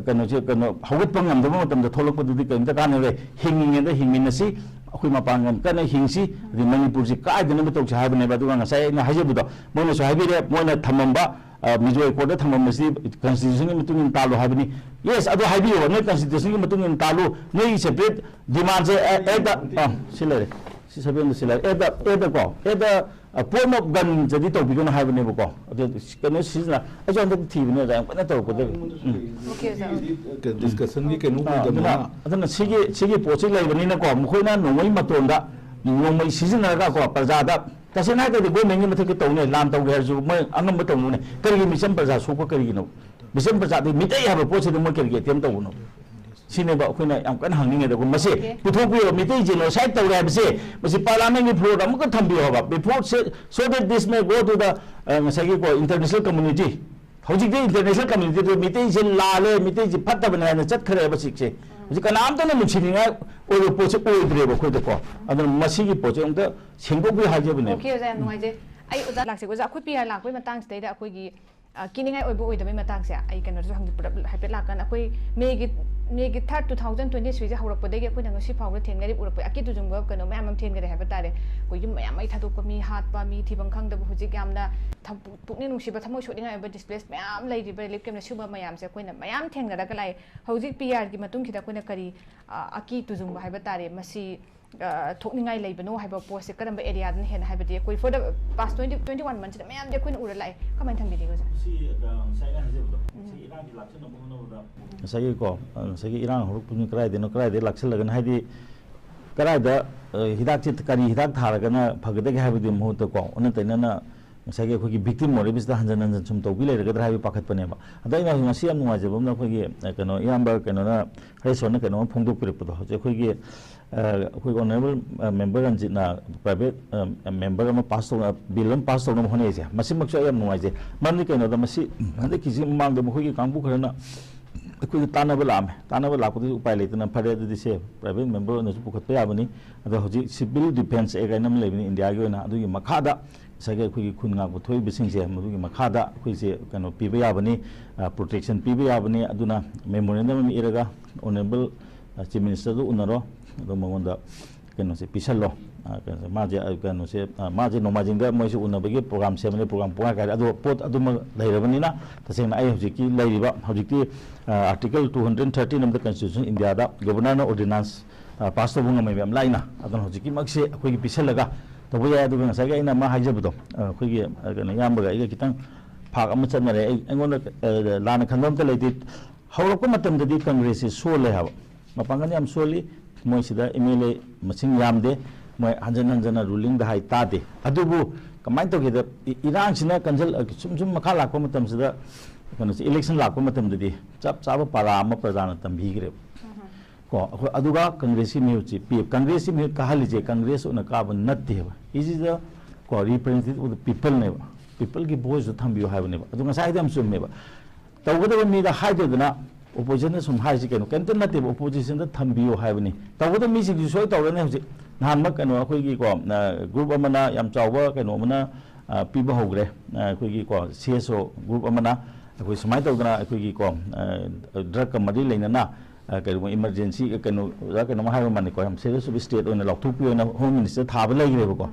ꯀꯩꯅꯣꯁꯦ, ꯀꯩꯅꯣ, ꯍꯧꯒꯠꯄ ꯉꯝꯗꯕ ꯃꯇꯝꯗ ꯊꯣꯛꯂꯛꯄꯗꯨꯗꯤ ꯀꯔꯤꯝꯇ ꯀꯥꯟꯅꯔꯣꯏ꯫ ꯍꯤꯡꯉꯤꯉꯩꯗ ꯍꯤꯡꯃꯤꯟꯅꯁꯤ, ꯑꯩꯈꯣꯏ ꯃꯄꯥꯡꯒꯜ ꯀꯟꯅ ꯍꯤꯡꯁꯤ, ꯑꯗꯩ ꯃꯅꯤꯄꯨꯔꯁꯤ ꯀꯥꯏꯗꯅꯕ ꯇꯧꯁꯤ ꯍꯥꯏꯕꯅꯦꯕ꯫ ꯑꯗꯨꯒ ꯉꯁꯥꯏ ꯑꯩꯅ ꯍꯥꯏꯖꯕꯗꯣ, ꯃꯣꯏꯅꯁꯨ ꯍꯥꯏꯕꯤꯔꯦ, ꯃꯣꯏꯅ ꯊꯝꯃꯝꯕ, ꯑ, ꯃꯤꯖꯣ ꯑꯦꯀꯣꯔꯗ ꯊꯝꯃꯝꯕꯁꯤ constitutionꯒꯤ ꯃꯇꯨꯡ ꯏꯟꯅ ꯇꯥꯜꯂꯨ ꯍꯥꯏꯕꯅꯤ꯫ Yes, ꯑꯗꯨ ꯍꯥꯏꯕꯤꯌꯣꯕ, ꯅꯣꯏ constitutionꯒꯤ ꯃꯇꯨꯡ ꯏꯟꯅ ꯇꯥꯜꯂꯨ, ꯅꯣꯏꯒꯤ separate demandꯁꯦ, ꯑ, at the, ꯑ, ꯁꯤ ꯂꯩꯔꯦ, ꯁꯤ sevenꯗ ꯁꯤ ꯂꯩꯔꯦ, at the, at the ꯀꯣ, at the ꯑ, point of gunꯗꯗꯤ ꯇꯧꯕꯤꯒꯅꯨ ꯍꯥꯏꯕꯅꯦꯕꯀꯣ꯫ ꯑꯗꯨ ꯀꯩꯅꯣ ꯁꯤꯖꯤꯟꯅ-, ꯑꯩꯁꯨ ꯍꯟꯗꯛ ꯊꯤꯕꯅꯦ, ꯑꯣꯖꯥ, ꯌꯥꯝ ꯀꯟꯅ ꯇꯧꯔꯛꯄꯗ꯫ ꯎꯝ꯫ Okay, ꯑꯣꯖꯥ꯫ ꯁꯤꯒꯤꯗꯤ discussionꯒꯤ ꯀꯩꯅꯣ ꯑ, ꯑꯗꯨꯅ, ꯑꯣꯏꯗꯕꯅꯤꯅ ꯑꯗꯨꯅ ꯁꯤꯒꯤ, ꯁꯤꯒꯤ ꯄꯣꯠꯁꯤ ꯂꯩꯕꯅꯤꯅꯀꯣ, ꯃꯈꯣꯏꯅ ꯅꯣꯡꯃꯩ ꯃꯇꯣꯟꯗ ꯅꯣꯡꯃꯩ ꯁꯤꯖꯤꯟꯅꯔꯒꯀꯣ, ꯄ꯭ꯔꯖꯥꯗ ꯇꯁꯦꯡꯅ ꯍꯥꯏꯔꯒꯗꯤ governmentꯀꯤ ꯃꯊꯛꯇ ꯇꯧꯅꯦ, ꯂꯥꯟ ꯇꯧꯒꯦ ꯍꯥꯏꯔꯁꯨ ꯃꯣꯏ ꯑꯉꯝꯕ ꯇꯧꯅꯨꯅꯦ꯫ ꯀꯔꯤꯒꯤ ꯃꯤꯆꯝ ꯄ꯭ꯔꯖꯥ ꯁꯣꯛꯄ ꯀꯔꯤꯒꯤꯅꯣ? ꯃꯤꯆꯝ ꯄ꯭ꯔꯖꯥꯗꯤ ꯃꯤꯇꯩ ꯍꯥꯏꯕ ꯄꯣꯠꯁꯤꯗ ꯃꯣꯏ ꯀꯔꯤꯒꯤ attempt ꯇꯧꯕꯅꯣ? ꯁꯤꯅꯦꯕ ꯑꯩꯈꯣꯏꯅ ꯌꯥꯝ ꯀꯟꯅ ꯍꯪꯅꯤꯡꯉꯦꯗ꯫ ꯃꯁꯤ Okay. ꯄꯨꯊꯣꯛꯄꯤꯌꯣ, ꯃꯤꯇꯩ genocide ꯇꯧꯔꯦ ꯍꯥꯏꯕꯁꯦ, ꯃꯁꯤ parliamentꯀꯤ floorꯗ ꯑꯃꯨꯛꯀ ꯊꯝꯕꯤꯌꯣ ꯍꯥꯏꯕ, before, so that this may go to the, ꯑ, ꯉꯁꯥꯏꯒꯤꯀꯣ, international community꯫ ꯍꯧꯖꯤꯛꯇꯤ international communityꯗ ꯃꯤꯇꯩꯁꯦ ꯂꯥꯜꯂꯦ, ꯃꯤꯇꯩꯁꯦ ꯐꯠꯇꯕꯅꯦ ꯍꯥꯏꯅ ꯆꯠꯈ꯭ꯔꯦꯕ ꯁꯤꯛꯁꯦ꯫ ꯍꯧꯖꯤꯛ ꯀꯅꯥꯝꯇꯅ ꯅꯨꯡꯁꯤꯅꯤꯡꯉꯥꯏ ꯑꯣꯏꯕ ꯄꯣꯠꯁꯦ ꯑꯣꯏꯗ꯭ꯔꯦꯕ ꯑꯩꯈꯣꯏꯗꯀꯣ꯫ ꯑꯗꯨꯅ ꯃꯁꯤꯒꯤ ꯄꯣꯠꯁꯦ ꯑꯃꯨꯛꯇ ꯁꯦꯡꯗꯣꯛꯄꯤꯌꯨ ꯍꯥꯏꯖꯕꯅꯦꯕ꯫ Okay, ꯑꯣꯖꯥ, ꯌꯥꯝ ꯅꯨꯡꯉꯥꯏꯖꯩ꯫ ꯑꯩ ꯑꯣꯖꯥ ꯂꯥꯛꯆꯒꯦ꯫ ꯑꯣꯖꯥ, ꯑꯩꯈꯣꯏ ꯄꯤ ꯑꯥꯔ ꯂꯥꯛꯄꯒꯤ ꯃꯇꯥꯡꯁꯤꯗꯩꯗ ꯑꯩꯈꯣꯏꯒꯤ ꯑ, ꯀꯤꯅꯤꯡꯉꯥꯏ ꯑꯣꯏꯕ ꯑꯣꯏꯗꯕꯩ ꯃꯇꯥꯡꯁꯦ ꯑꯩ ꯀꯩꯅꯣꯗꯁꯨ ꯍꯪꯒꯦ, ꯄꯨꯂꯞ ꯍꯥꯏꯐꯦꯠ ꯂꯥꯛꯀꯥꯟꯗ ꯑꯩꯈꯣꯏ ꯃꯦꯒꯤ, ꯃꯦꯒꯤ ꯊꯥꯔꯠ, ꯇꯨ ꯊꯥꯎꯖꯟ ꯇ꯭ꯋꯦꯟꯇꯤ ꯊ꯭ꯔꯤꯁꯦ ꯍꯧꯔꯛꯄꯗꯒꯤ ꯑꯩꯈꯣꯏꯅ ꯉꯁꯤ ꯐꯥꯎꯕꯗ ꯊꯦꯡꯅꯔꯤꯕ, ꯎꯔꯛꯄ ꯑꯀꯤ ꯇꯨꯖꯨꯡꯕ ꯀꯩꯅꯣ ꯃꯌꯥꯝ ꯑꯃ ꯊꯦꯡꯅꯔꯦ ꯍꯥꯏꯕ ꯇꯥꯔꯦ꯫ ꯑꯩꯈꯣꯏ ꯌꯨꯝ ꯃꯌꯥꯝ ꯃꯩ ꯊꯥꯗꯣꯛꯄ, ꯃꯤ ꯍꯥꯠꯄ, ꯃꯤ ꯊꯤꯐꯝ ꯈꯪꯗꯕ, ꯍꯧꯖꯤꯛ ꯌꯥꯝꯅ ꯊꯝ-, ꯄꯨꯛꯅꯤꯡ ꯅꯨꯡꯁꯤꯕ, ꯊꯃꯣꯏ ꯁꯣꯛꯅꯤꯡꯉꯥꯏ ꯑꯣꯏꯕ ꯗꯤꯁꯄ꯭ꯂꯦꯁ ꯃꯌꯥꯝ ꯂꯩꯔꯤꯕ ꯔꯤꯂꯤꯐ ꯀꯦꯝꯞꯅ ꯁꯤꯒꯨꯝꯕ ꯃꯌꯥꯝꯁꯦ ꯑꯩꯈꯣꯏꯅ ꯃꯌꯥꯝ ꯊꯦꯡꯅꯔꯒ ꯂꯥꯛꯑꯦ꯫ ꯍꯧꯖꯤꯛ ꯄꯤ ꯑꯥꯔꯒꯤ ꯃꯇꯨꯡꯁꯤꯗ ꯑꯩꯈꯣꯏꯅ ꯀꯔꯤ, ꯑ, ꯑꯀꯤ ꯇꯨꯖꯨꯡꯕ ꯍꯥꯏꯕ ꯇꯥꯔꯦ, ꯃꯁꯤ ꯑ, ꯊꯣꯛꯅꯤꯡꯉꯥꯏ ꯂꯩꯕꯅꯣ ꯍꯥꯏꯕ ꯄꯣꯠꯁꯦ ꯀꯔꯝꯕ ꯑꯦꯔꯤꯌꯥꯗꯅ ꯍꯦꯟꯅ, ꯍꯥꯏꯕꯗꯤ ꯑꯩꯈꯣꯏ for the past twenty, twenty one monthꯁꯤꯗ ꯃꯌꯥꯝꯗꯤ ꯑꯩꯈꯣꯏꯅ ꯎꯔ ꯂꯥꯛꯑꯦ꯫ ꯀꯃꯥꯏꯅ ꯊꯝꯕꯤꯅꯤꯡꯉꯤ ꯑꯣꯖꯥ? ꯁꯤ, ꯑ, ꯉꯁꯥꯏ ꯑꯩꯅ ꯍꯥꯏꯖꯕꯗꯣ, ꯎꯝ꯫ ꯁꯤꯒꯤ ꯏꯔꯥꯡꯒꯤ ꯂꯥꯛꯁꯤꯟꯅꯕ ꯍꯣꯠꯅꯕꯗ ꯉꯁꯥꯏꯒꯤꯀꯣ, ꯑ, ꯉꯁꯥꯏꯒꯤ ꯏꯔꯥꯡ ꯍꯧꯔꯛꯄꯗꯨꯅ ꯀꯗꯥꯏꯗꯩꯅꯣ, ꯀꯗꯥꯏꯗꯩ ꯂꯥꯛꯁꯤꯜꯂꯒꯅ, ꯍꯥꯏꯗꯤ ꯀꯗꯥꯏꯗ, ꯑ, ꯍꯤꯗꯥꯛꯁꯦ ꯀꯔꯤ ꯍꯤꯗꯥꯛ ꯊꯥꯔꯒꯅ ꯐꯒꯗꯒꯦ ꯍꯥꯏꯕꯗꯨꯒꯤ ꯃꯍꯨꯠꯇꯀꯣ, ꯑꯣꯟꯅ ꯇꯩꯅꯅ ꯉꯁꯥꯏꯒꯤ ꯑꯩꯈꯣꯏꯒꯤ ꯚꯤꯛꯇꯤꯝ ꯑꯣꯏꯔꯤꯕꯁꯤꯗ ꯍꯟꯖꯟ ꯍꯟꯖꯟ ꯁꯨꯝ ꯇꯧꯕꯤ ꯂꯩꯔꯒꯗ꯭ꯔꯥ ꯍꯥꯏꯕꯒꯤ ꯄꯥꯈꯠꯄꯅꯦꯕ꯫ ꯑꯗꯣ ꯑꯩꯅ ꯉꯁꯤ ꯌꯥꯝ ꯅꯨꯡꯉꯥꯏꯖꯕ ꯑꯃꯅ, ꯑꯩꯈꯣꯏꯒꯤ, ꯑ, ꯀꯩꯅꯣ, ꯏꯌꯥꯝꯕ ꯀꯩꯅꯣꯅ, ꯍꯔꯦꯁꯣꯔꯅ ꯀꯩꯅꯣ ꯑꯃ ꯐꯣꯡꯗꯣꯛꯄꯤꯔꯛꯄꯗꯣ, ꯍꯧꯖꯤꯛ ꯑꯩꯈꯣꯏꯒꯤ, ꯑ, ꯑꯩꯈꯣꯏ ꯑꯣꯅꯔꯦꯕꯜ, ꯑ, ꯃꯦꯝꯕꯔ ꯔꯟꯖꯤꯠꯅ ꯄ꯭ꯔꯥꯏꯚꯦꯠ, ꯑ, ꯃꯦꯝꯕꯔ ꯑꯃ ꯄꯥꯁ ꯇꯧꯅ, ꯕꯤꯜ ꯑꯃ ꯄꯥꯁ ꯇꯧꯅꯕ ꯍꯣꯠꯅꯩꯁꯦ, ꯃꯁꯤꯃꯛꯁꯨ ꯑꯩ ꯌꯥꯝ ꯅꯨꯡꯉꯥꯏꯖꯩ꯫ ꯃꯔꯝꯗꯤ ꯀꯩꯅꯣꯗ, ꯃꯁꯤ ꯍꯟꯗꯛꯀꯤꯁꯤ ꯃꯃꯥꯡꯗ ꯃꯈꯣꯏꯒꯤ ꯀꯥꯡꯕꯨ ꯈꯔꯅ ꯑꯩꯈꯣꯏꯗ ꯇꯥꯟꯅꯕ ꯂꯥꯛꯑꯝꯃꯦ꯫ ꯇꯥꯟꯅꯕ ꯂꯥꯛꯄꯗꯨꯗꯤ ꯎꯄꯥꯏ ꯂꯩꯇꯅ, ꯐꯔꯦ, ꯑꯗꯨꯗꯤ ꯁꯦ ꯄ꯭ꯔꯥꯏꯚꯦꯠ ꯃꯦꯝꯕꯔ ꯑꯣꯏꯅꯁꯨ ꯄꯨꯈꯠꯄ ꯌꯥꯕꯅꯤ꯫ ꯑꯗꯣ ꯍꯧꯖꯤꯛ ꯁꯤꯚꯤꯜ ꯗꯤꯐꯦꯟꯁ ꯑꯦꯛ ꯍꯥꯏꯅ ꯑꯃ ꯂꯩꯕꯅꯤ ꯏꯟꯗꯤꯌꯥꯒꯤ ꯑꯣꯏꯅ, ꯑꯗꯨꯒꯤ ꯃꯈꯥꯗ ꯉꯁꯥꯏꯒꯤ ꯑꯩꯈꯣꯏꯒꯤ ꯈꯨꯟ ꯉꯥꯛꯄ ꯊꯣꯛꯏꯕꯁꯤꯡꯁꯦ, ꯃꯗꯨꯒꯤ ꯃꯈꯥꯗ ꯑꯩꯈꯣꯏꯁꯦ ꯀꯩꯅꯣ ꯄꯤꯕ ꯌꯥꯕꯅꯤ, ꯑ, ꯄ꯭ꯔꯣꯇꯦꯛꯁꯟ ꯄꯤꯕ ꯌꯥꯕꯅꯤ꯫ ꯑꯗꯨꯅ ꯃꯦꯃꯣꯔꯦꯟꯗꯝ ꯑꯃ ꯏꯔꯒ ꯑꯣꯅꯔꯦꯕꯜ, ꯑ, ꯆꯤꯐ ꯃꯤꯅꯤꯁꯇꯔꯗꯨ ꯎꯅꯔꯣ, ꯑꯗꯣ ꯃꯉꯣꯟꯗ ꯀꯩꯅꯣꯁꯦ ꯄꯤꯁꯜꯂꯣ꯫ ꯑ, ꯀꯩꯅꯣꯁꯦ, ꯃꯥꯁꯦ, ꯑ, ꯀꯩꯅꯣꯁꯦ, ꯑ, ꯃꯥꯁꯦ ꯅꯣꯡꯃꯥꯏꯖꯤꯡꯗ ꯃꯣꯏꯁꯦ ꯎꯅꯕꯒꯤ ꯄ꯭ꯔꯣꯒ꯭ꯔꯥꯝ ꯁꯦꯝꯕꯅꯤ, ꯄ꯭ꯔꯣꯒ꯭ꯔꯥꯝ ꯄꯨꯡꯀꯥꯏ ꯀꯥꯏꯔꯦ꯫ ꯑꯗꯣ ꯄꯣꯠ ꯑꯗꯨꯃꯛ ꯂꯩꯔꯕꯅꯤꯅ, ꯇꯁꯦꯡꯅ ꯑꯩ ꯍꯧꯖꯤꯛꯀꯤ ꯂꯩꯔꯤꯕ, ꯍꯧꯖꯤꯛꯇꯤ, ꯑ, ꯑꯥꯔꯇꯤꯀꯜ ꯇꯨ ꯍꯟꯗ꯭ꯔꯦꯠ ꯊꯥꯔꯇꯤꯟ ꯑꯃꯗ ꯀꯟꯁꯇꯤꯇ꯭ꯌꯨꯁꯟ ꯏꯟꯗꯤꯌꯥꯗ ꯒꯕꯔꯅꯔꯅ ꯑꯣꯔꯗꯤꯅꯥꯟꯁ, ꯑ, ꯄꯥꯁ ꯇꯧꯕ ꯉꯝꯃꯦꯕ ꯌꯥꯝ ꯂꯥꯏꯅ꯫ ꯑꯗꯨꯅ ꯍꯧꯖꯤꯛꯀꯤꯃꯛꯁꯦ ꯑꯩꯈꯣꯏꯒꯤ ꯄꯤꯁꯜꯂꯒ ꯇꯧꯕ ꯌꯥꯏ꯫ ꯑꯗꯨꯒ ꯉꯁꯥꯏꯒꯤ ꯑꯩꯅ ꯑꯃ ꯍꯥꯏꯖꯕꯗꯣ, ꯑ, ꯑꯩꯈꯣꯏꯒꯤ, ꯑ, ꯀꯩꯅꯣ, ꯏꯌꯥꯝꯕꯒ ꯑꯩꯒ ꯈꯤꯇꯪ ꯐꯥꯛ ꯑꯃ ꯆꯠꯅꯔꯦ꯫ ꯑꯩ, ꯑꯩꯉꯣꯟꯗ, ꯑ, ꯂꯥꯟꯅ ꯈꯟꯕ ꯑꯝꯇ ꯂꯩꯇꯦ꯫ ꯍꯧꯔꯛꯄ ꯃꯇꯝꯗꯗꯤ ꯀꯪꯒ꯭ꯔꯦꯁꯁꯦ ꯁꯣꯜꯂꯦ ꯍꯥꯏꯕ, ꯃꯄꯥꯡꯒꯜ ꯌꯥꯝ ꯁꯣꯜꯂꯤ꯫ ꯃꯣꯏꯁꯤꯗ ꯑꯦꯝ ꯑꯦꯜ ꯑꯦ ꯃꯁꯤꯡ ꯌꯥꯝꯗꯦ, ꯃꯣꯏ ꯍꯟꯖꯟ ꯍꯟꯖꯟꯅ ꯔꯨꯂꯤꯡꯗ ꯍꯥꯏ ꯇꯥꯗꯦ꯫ ꯑꯗꯨꯕꯨ ꯀꯃꯥꯏꯅ ꯇꯧꯒꯦꯗ, ꯏ-, ꯏꯔꯥꯡꯁꯤꯅ ꯀꯟꯖꯜ-, ꯁꯨꯝ ꯁꯨꯝ ꯃꯈꯥ ꯂꯥꯛꯄ ꯃꯇꯝꯁꯤꯗ, ꯀꯩꯅꯣꯁꯦ, ꯏꯂꯦꯛꯁꯟ ꯂꯥꯛꯄ ꯃꯇꯝꯗꯗꯤ ꯆꯞ ꯆꯥꯕ ꯄꯥꯔꯥ ꯑꯃ ꯄ꯭ꯔꯖꯥꯅ ꯇꯝꯕꯤꯈ꯭ꯔꯦꯕ꯫ ꯀꯣ, ꯑꯩꯈꯣꯏ ꯑꯗꯨꯒ ꯀꯪꯒ꯭ꯔꯦꯁꯀꯤ ꯃꯤꯍꯨꯠꯁꯤ ꯄꯤ, ꯀꯪꯒ꯭ꯔꯦꯁꯀꯤ ꯃꯤꯍꯨꯠ ꯀꯥꯍꯜꯂꯤꯁꯦ ꯀꯪꯒ꯭ꯔꯦꯁ ꯑꯣꯏꯅ ꯀꯥꯕ ꯅꯠꯇꯦꯕ꯫ It is the, ꯀꯣ, representative of the peopleꯅꯦꯕ꯫ Peopleꯒꯤ voiceꯇꯣ ꯊꯝꯕꯤꯌꯨ ꯍꯥꯏꯕꯅꯦꯕ꯫ ꯑꯗꯨ ꯉꯁꯥꯏ ꯍꯥꯏꯗꯣ ꯌꯥꯝ ꯆꯨꯝꯃꯦꯕ꯫ ꯇꯧꯒꯗꯕ ꯃꯤꯗ ꯍꯥꯏꯗꯗꯅ ꯑꯣꯄꯣꯖꯤꯁꯟꯅ ꯁꯨꯝ ꯍꯥꯏꯔꯤꯁꯤ ꯀꯩꯅꯣ? ꯀꯩꯝꯇ ꯅꯠꯇꯦꯕ, ꯑꯣꯄꯣꯖꯤꯁꯟꯗ ꯊꯝꯕꯤꯌꯨ ꯍꯥꯏꯕꯅꯤ꯫ ꯇꯧꯒꯗꯕ ꯃꯤꯁꯤꯡꯁꯨ ꯁꯣꯏ ꯇꯧꯔꯅꯤ ꯍꯧꯖꯤꯛ꯫ ꯅꯍꯥꯟꯃꯛ ꯀꯩꯅꯣ ꯑꯩꯈꯣꯏꯒꯤꯀꯣ, ꯑ, ꯒ꯭ꯔꯨꯞ ꯑꯃꯅ, ꯌꯥꯝ ꯆꯥꯎꯕ ꯀꯩꯅꯣ ꯑꯃꯅ, ꯑ, ꯄꯤꯕ ꯍꯧꯈ꯭ꯔꯦ꯫ ꯑ, ꯑꯩꯈꯣꯏꯒꯤ ꯀꯣ, ꯁꯤ ꯑꯦꯁ ꯑꯣ ꯒ꯭ꯔꯨꯞ ꯑꯃꯅ ꯑꯩꯈꯣꯏ ꯁꯨꯃꯥꯏꯅ ꯇꯧꯗꯅ ꯑꯩꯈꯣꯏꯒꯤ ꯀꯣ, ꯑ, ꯗ꯭ꯔꯒꯀ ꯃꯔꯤ ꯂꯩꯅꯅ, ꯑ, ꯀꯩꯅꯣ, ꯏꯃꯔꯖꯦꯟꯁꯤ, ꯀꯩꯅꯣ, ꯑꯣꯖꯥ ꯀꯩꯅꯣꯝ ꯍꯥꯏꯕ ꯃꯥꯜꯂꯤꯀꯣ, ꯌꯥꯝ ꯁꯦꯔꯤꯌꯁ ꯑꯣꯏꯕ ꯁ꯭ꯇꯦꯠ ꯑꯣꯏꯅ ꯂꯥꯎꯊꯣꯛꯄꯤꯌꯣꯅ ꯍꯣꯝ ꯃꯤꯅꯤꯁꯇꯔ ꯊꯥꯕ ꯂꯩꯈ꯭ꯔꯦꯕꯀꯣ꯫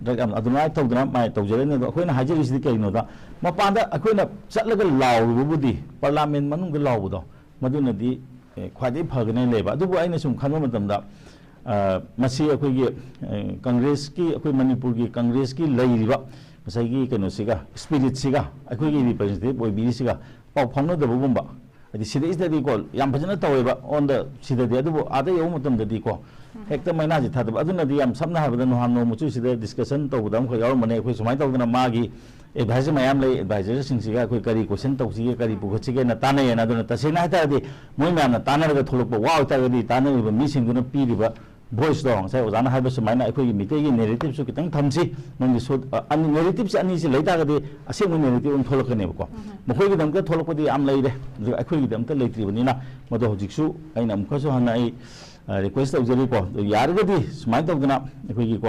ꯗ꯭ꯔꯒ ꯌꯥꯝ ꯑꯗꯨꯃꯥꯏꯅ ꯇꯧꯗꯅ ꯃꯥꯏ ꯇꯧꯖꯔꯛꯏꯅꯤ꯫ ꯑꯗꯣ ꯑꯩꯈꯣꯏꯅ ꯍꯥꯏꯖꯔꯤꯁꯤꯗꯤ ꯀꯩꯅꯣꯗ, ꯃꯄꯥꯟꯗ ꯑꯩꯈꯣꯏꯅ ꯆꯠꯂꯒ ꯂꯥꯎꯔꯨꯕꯕꯨꯗꯤ, ꯄꯥꯔꯂꯥꯃꯦꯟ ꯃꯅꯨꯡꯗ ꯂꯥꯎꯕꯗꯣ, ꯃꯗꯨꯅꯗꯤ, ꯑꯦ, ꯈ꯭ꯋꯥꯏꯗꯒꯤ ꯐꯒꯅꯦꯅ ꯂꯩꯕ꯫ ꯑꯗꯨꯕꯨ ꯑꯩꯅ ꯁꯨꯝ ꯈꯟꯕ ꯃꯇꯝꯗ, ꯑ, ꯃꯁꯤ ꯑꯩꯈꯣꯏꯒꯤ, ꯑ, ꯀꯪꯒ꯭ꯔꯦꯁꯀꯤ, ꯑꯩꯈꯣꯏ ꯃꯅꯤꯄꯨꯔꯒꯤ ꯀꯪꯒ꯭ꯔꯦꯁꯀꯤ ꯂꯩꯔꯤꯕ ꯉꯁꯥꯏꯒꯤ ꯀꯩꯅꯣꯁꯤꯒ, ꯁ꯭ꯄꯤꯔꯤꯠꯁꯤꯒ, ꯑꯩꯈꯣꯏꯒꯤ ꯔꯤꯄ꯭ꯔꯖꯦꯟꯇꯦꯇꯤꯚ ꯑꯣꯏꯕꯤꯔꯤꯁꯤꯒ ꯄꯥꯎ ꯐꯥꯎꯅꯗꯕꯒꯨꯝꯕ, ꯍꯥꯏꯗꯤ ꯁꯤꯗꯩꯁꯤꯗꯗꯤꯀꯣ, ꯌꯥꯝ ꯐꯖꯅ ꯇꯧꯋꯦꯕ ꯑꯣꯟꯗ ꯁꯤꯗꯗꯤ, ꯑꯗꯨꯕꯨ ꯑꯥꯗ ꯌꯧꯕ ꯃꯇꯝꯗꯗꯤꯀꯣ, ꯍꯦꯛꯇ ꯃꯩꯅꯥꯁꯤ ꯊꯥꯗꯕ꯫ ꯑꯗꯨꯅꯗꯤ ꯌꯥꯝ ꯁꯝꯅ ꯍꯥꯏꯔꯕꯗ, ꯅꯍꯥꯟ ꯅꯣꯡꯃꯁꯨ ꯁꯤꯗ ꯗꯤꯁꯀꯁꯟ ꯇꯧꯕꯗ ꯑꯃꯈꯛ ꯌꯥꯎꯔꯝꯕꯅꯦ꯫ ꯑꯩꯈꯣꯏ ꯁꯨꯃꯥꯏꯅ ꯇꯧꯗꯅ ꯃꯥꯒꯤ ꯑꯦꯗꯚꯥꯏꯖꯔꯁꯤꯡꯁꯤꯒ ꯑꯩꯈꯣꯏ ꯀꯔꯤ ꯀꯣꯏꯁꯟ ꯇꯧꯁꯤꯒꯦ, ꯀꯔꯤ ꯄꯨꯈꯠꯁꯤꯒꯦꯅ ꯇꯥꯟꯅꯩꯌꯦꯅ꯫ ꯑꯗꯨꯅ ꯇꯁꯦꯡꯅ ꯍꯥꯏꯇꯥꯔꯗꯤ, ꯃꯣꯏ ꯃꯌꯥꯝꯅ ꯇꯥꯟꯅꯔꯒ ꯊꯣꯛꯂꯛꯄ ꯋꯥ ꯑꯣꯏꯇꯥꯔꯒꯗꯤ, ꯇꯥꯟꯅꯔꯤꯕ ꯃꯤꯁꯤꯡꯗꯨꯅ ꯄꯤꯔꯤꯕ ꯚꯣꯏꯁꯇꯣ, ꯉꯁꯥꯏ ꯑꯣꯖꯥꯅ ꯍꯥꯏꯕ ꯁꯨꯃꯥꯏꯅ ꯑꯩꯈꯣꯏꯒꯤ ꯃꯤꯇꯩꯒꯤ ꯅꯦꯔꯦꯇꯤꯞꯁꯨ ꯈꯤꯇꯪ ꯊꯝꯁꯤ꯫ ꯅꯪꯒꯤ ꯁꯣ-, ꯑ, ꯑꯅꯤ, ꯅꯦꯔꯦꯇꯤꯞꯁꯦ ꯑꯅꯤꯁꯤ ꯂꯩ ꯇꯥꯔꯒꯗꯤ ꯑꯁꯦꯡꯕ ꯅꯦꯔꯦꯇꯤꯞ ꯑꯃ ꯊꯣꯛꯂꯛꯀꯅꯦꯕꯀꯣ꯫ ꯃꯈꯣꯏꯒꯤꯗꯃꯛꯇ ꯊꯣꯛꯂꯛꯄꯗꯤ ꯌꯥꯝ ꯂꯩꯔꯦ, ꯑꯗꯨꯒ ꯑꯩꯈꯣꯏꯒꯤꯗꯃꯛꯇ ꯂꯩꯇ꯭ꯔꯤꯕꯅꯤꯅ, ꯃꯗꯣ ꯍꯧꯖꯤꯛꯁꯨ ꯑꯩꯅ ꯑꯃꯨꯛꯀꯁꯨ ꯍꯟꯅ ꯑꯩ, ꯑ, ꯔꯤꯀ꯭ꯋꯦꯁ ꯇꯧꯖꯔꯤꯀꯣ꯫ ꯑꯗꯨ ꯌꯥꯔꯒꯗꯤ ꯁꯨꯃꯥꯏꯅ ꯇꯧꯗꯅ ꯑꯩꯈꯣꯏꯒꯤꯀꯣ,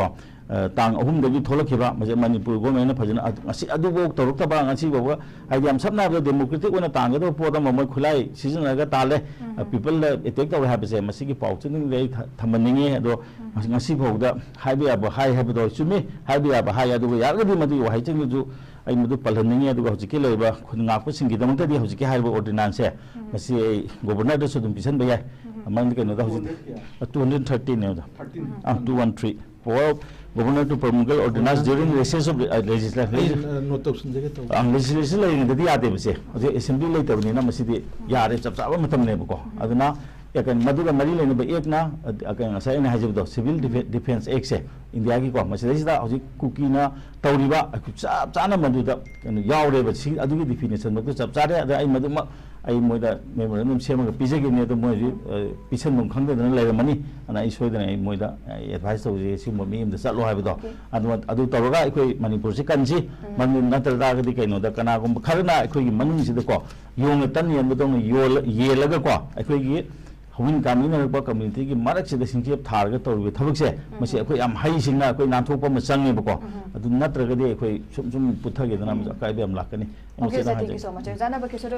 ꯑ, ꯇꯥꯡ ꯑꯍꯨꯝꯗꯒꯤ ꯊꯣꯛꯂꯛꯈꯤꯕ, ꯃꯁꯤ ꯃꯅꯤꯄꯨꯔ ꯒꯣꯔꯃꯦꯟꯅ ꯐꯖꯅ ꯑꯗꯨ, ꯉꯁꯤ ꯑꯗꯨꯐꯥꯎ ꯇꯧꯔꯛꯇꯕ, ꯉꯁꯤꯐꯥꯎꯕ, ꯍꯥꯏꯗꯤ, ꯌꯥꯝ ꯁꯝꯅ ꯍꯥꯏꯔꯕꯗ ꯗꯦꯃꯣꯀ꯭ꯔꯦꯇꯤꯛ ꯑꯣꯏꯅ ꯇꯥꯟꯒꯗꯕ ꯄꯣꯠ ꯑꯃ ꯃꯣꯏ ꯈꯨꯠꯂꯥꯏ ꯁꯤꯖꯤꯟꯅꯔꯒ ꯇꯥꯜꯂꯦ, ꯎꯝ꯫ ꯑ, ꯄꯤꯄꯜꯗ ꯑꯦꯇꯦꯛ ꯇꯧꯔꯦ ꯍꯥꯏꯕꯁꯦ, ꯃꯁꯤꯒꯤ ꯄꯥꯎꯆꯦꯗꯨꯃꯗꯤ ꯑꯩ ꯊ-, ꯊꯝꯍꯟꯅꯤꯡꯉꯤ꯫ ꯑꯗꯣ ꯎꯝ꯫ ꯉꯁꯤ ꯐꯥꯎꯕꯗ ꯍꯥꯏꯕ ꯌꯥꯕ ꯍꯥꯏ ꯍꯥꯏꯕꯗꯣ ꯆꯨꯝꯃꯤ, ꯍꯥꯏꯕ ꯌꯥꯕ ꯍꯥꯏ, ꯑꯗꯨꯒ ꯌꯥꯔꯒꯗꯤ ꯃꯗꯨꯒꯤ ꯋꯥꯍꯩꯁꯤꯡꯗꯨꯁꯨ ꯑꯩ ꯃꯗꯨ ꯄꯜꯍꯟꯅꯤꯡꯉꯤ꯫ ꯑꯗꯨꯒ ꯍꯧꯖꯤꯛꯀꯤ ꯂꯩꯔꯤꯕ ꯈꯨꯟ ꯉꯥꯛꯄꯁꯤꯡꯒꯤꯗꯃꯛꯇꯗꯤ ꯍꯧꯖꯤꯛꯀꯤ ꯍꯥꯏꯔꯤꯕ ꯑꯣꯔꯗꯤꯅꯥꯟꯁꯁꯦ, ꯎꯝ꯫ ꯃꯁꯤ ꯑꯩ ꯒꯣꯕꯔꯅꯔꯗꯁꯨ ꯑꯗꯨꯝ ꯄꯤꯁꯟꯕ ꯌꯥꯏ꯫ ꯎꯝ꯫ ꯃꯔꯝꯗꯤ ꯀꯩꯅꯣꯗ ꯍꯧꯖꯤꯛ two hundred ꯀꯌꯥ? Two hundred thirteen ꯅꯦ ꯑꯣꯖꯥ꯫ Thirteen꯫ Ah, two one three꯫ Power of Governor to promulgate ordinance during recess of the, ꯑ, legislature꯫ ꯑꯩ, ꯑ, ꯅꯣꯠ ꯇꯧꯁꯤꯟꯖꯒꯦ ꯇꯧꯕ꯫ ꯑ, ꯂꯦꯖꯤꯁꯂꯦꯆꯔ ꯂꯩꯔꯤꯉꯩꯗꯗꯤ ꯌꯥꯗꯦꯕꯁꯦ꯫ ꯍꯧꯖꯤꯛ ꯑꯦꯁꯦꯝꯕ꯭ꯂꯤ ꯂꯩꯇꯕꯅꯤꯅ ꯃꯁꯤꯗꯤ ꯌꯥꯔꯦ, ꯆꯞ ꯆꯥꯕ ꯃꯇꯝꯅꯦꯕꯀꯣ꯫ ꯑꯗꯨꯅ, ꯑꯦ, ꯀꯩꯅꯣ, ꯃꯗꯨꯒ ꯃꯔꯤ ꯂꯩꯅꯕ ꯑꯦꯛꯅ, ꯑ, ꯀꯩꯅꯣ, ꯉꯁꯥꯏ ꯑꯩꯅ ꯍꯥꯏꯖꯕꯗꯣ, ꯁꯤꯚꯤꯜ ꯗꯤꯐꯦ-, ꯗꯤꯐꯦꯟꯁ ꯑꯦꯛꯁꯦ, ꯏꯟꯗꯤꯌꯥꯒꯤꯀꯣ, ꯃꯁꯤꯗꯩꯁꯤꯗ ꯍꯧꯖꯤꯛ ꯀꯨꯀꯤꯅ ꯇꯧꯔꯤꯕ ꯆꯞ ꯆꯥꯅ ꯃꯗꯨꯗ ꯀꯩꯅꯣ ꯌꯥꯎꯔꯦꯕ꯫ ꯁꯤ, ꯑꯗꯨꯒꯤ ꯗꯤꯐꯤꯅꯦꯁꯟꯃꯛꯇ ꯆꯞ ꯆꯥꯔꯦ꯫ ꯑꯗ ꯑꯩ ꯃꯗꯨꯃꯛ ꯑꯩ ꯃꯣꯏꯗ ꯃꯦꯃꯣꯔꯦꯟꯗꯝ ꯁꯦꯝꯃꯒ ꯄꯤꯖꯒꯦꯅꯦ, ꯑꯗꯣ ꯃꯣꯏ ꯍꯧꯖꯤꯛ, ꯑ, ꯄꯤꯁꯟꯐꯝ ꯈꯪꯗꯗꯅ ꯂꯩꯔꯝꯃꯅꯤ꯫ ꯑꯗꯨꯅ ꯑꯩ ꯁꯣꯏꯗꯅ ꯑꯩ ꯃꯣꯏꯗ ꯑꯦꯗꯚꯥꯏꯁ ꯇꯧꯖꯩ, ꯁꯤꯒꯨꯝꯕ ꯃꯤ ꯑꯃꯗ ꯆꯠꯂꯣ ꯍꯥꯏꯕꯗꯣ꯫ ꯑꯣꯀꯦ꯫ ꯑꯗꯨ, ꯑꯗꯨ ꯇꯧꯔꯒ ꯑꯩꯈꯣꯏ ꯃꯅꯤꯄꯨꯔꯁꯤ ꯀꯟꯁꯤ꯫ ꯎꯝ꯫ ꯃꯗꯨ ꯅꯠꯇ ꯇꯥꯔꯒꯗꯤ ꯀꯩꯅꯣꯗ ꯀꯅꯥꯒꯨꯝꯕ ꯈꯔꯅ ꯑꯩꯈꯣꯏꯒꯤ ꯃꯅꯨꯡꯁꯤꯗꯀꯣ ꯌꯣꯡꯅ ꯇꯟ ꯌꯦꯟꯕꯗꯧꯅ ꯌꯣꯜꯂ-, ꯌꯦꯜꯂꯒꯀꯣ ꯑꯩꯈꯣꯏꯒꯤ ꯍꯧꯃꯤꯟ ꯀꯥꯃꯤꯟꯅꯔꯛꯄ ꯀꯝꯃ꯭ꯌꯨꯅꯤꯇꯤꯒꯤ ꯃꯔꯛꯁꯤꯗ ꯁꯤꯡꯆꯦꯞ ꯊꯥꯔꯒ ꯇꯧꯔꯤꯕ ꯊꯕꯛꯁꯦ, ꯃꯁꯤ ꯑꯩꯈꯣꯏ ꯌꯥꯝ ꯍꯩꯁꯤꯡꯅ ꯑꯩꯈꯣꯏ ꯅꯥꯟꯊꯣꯛꯄ ꯑꯃ ꯆꯪꯉꯦꯕꯀꯣ꯫ ꯑꯗꯨ ꯅꯠꯇ꯭ꯔꯒꯗꯤ ꯑꯩꯈꯣꯏ ꯁꯨꯝ ꯁꯨꯝ ꯄꯨꯊꯈꯤꯗꯅ ꯑꯃꯁꯨ ꯑꯀꯥꯏꯕ ꯌꯥꯝ ꯂꯥꯛꯀꯅꯤ꯫ ꯑꯩ ꯃꯁꯤ Okay, sir, ꯑꯗꯨꯝ thank you ꯍꯥꯏꯖꯒꯦ꯫ So much. ꯆꯥꯟꯅꯕ ꯀꯦꯁꯣꯗ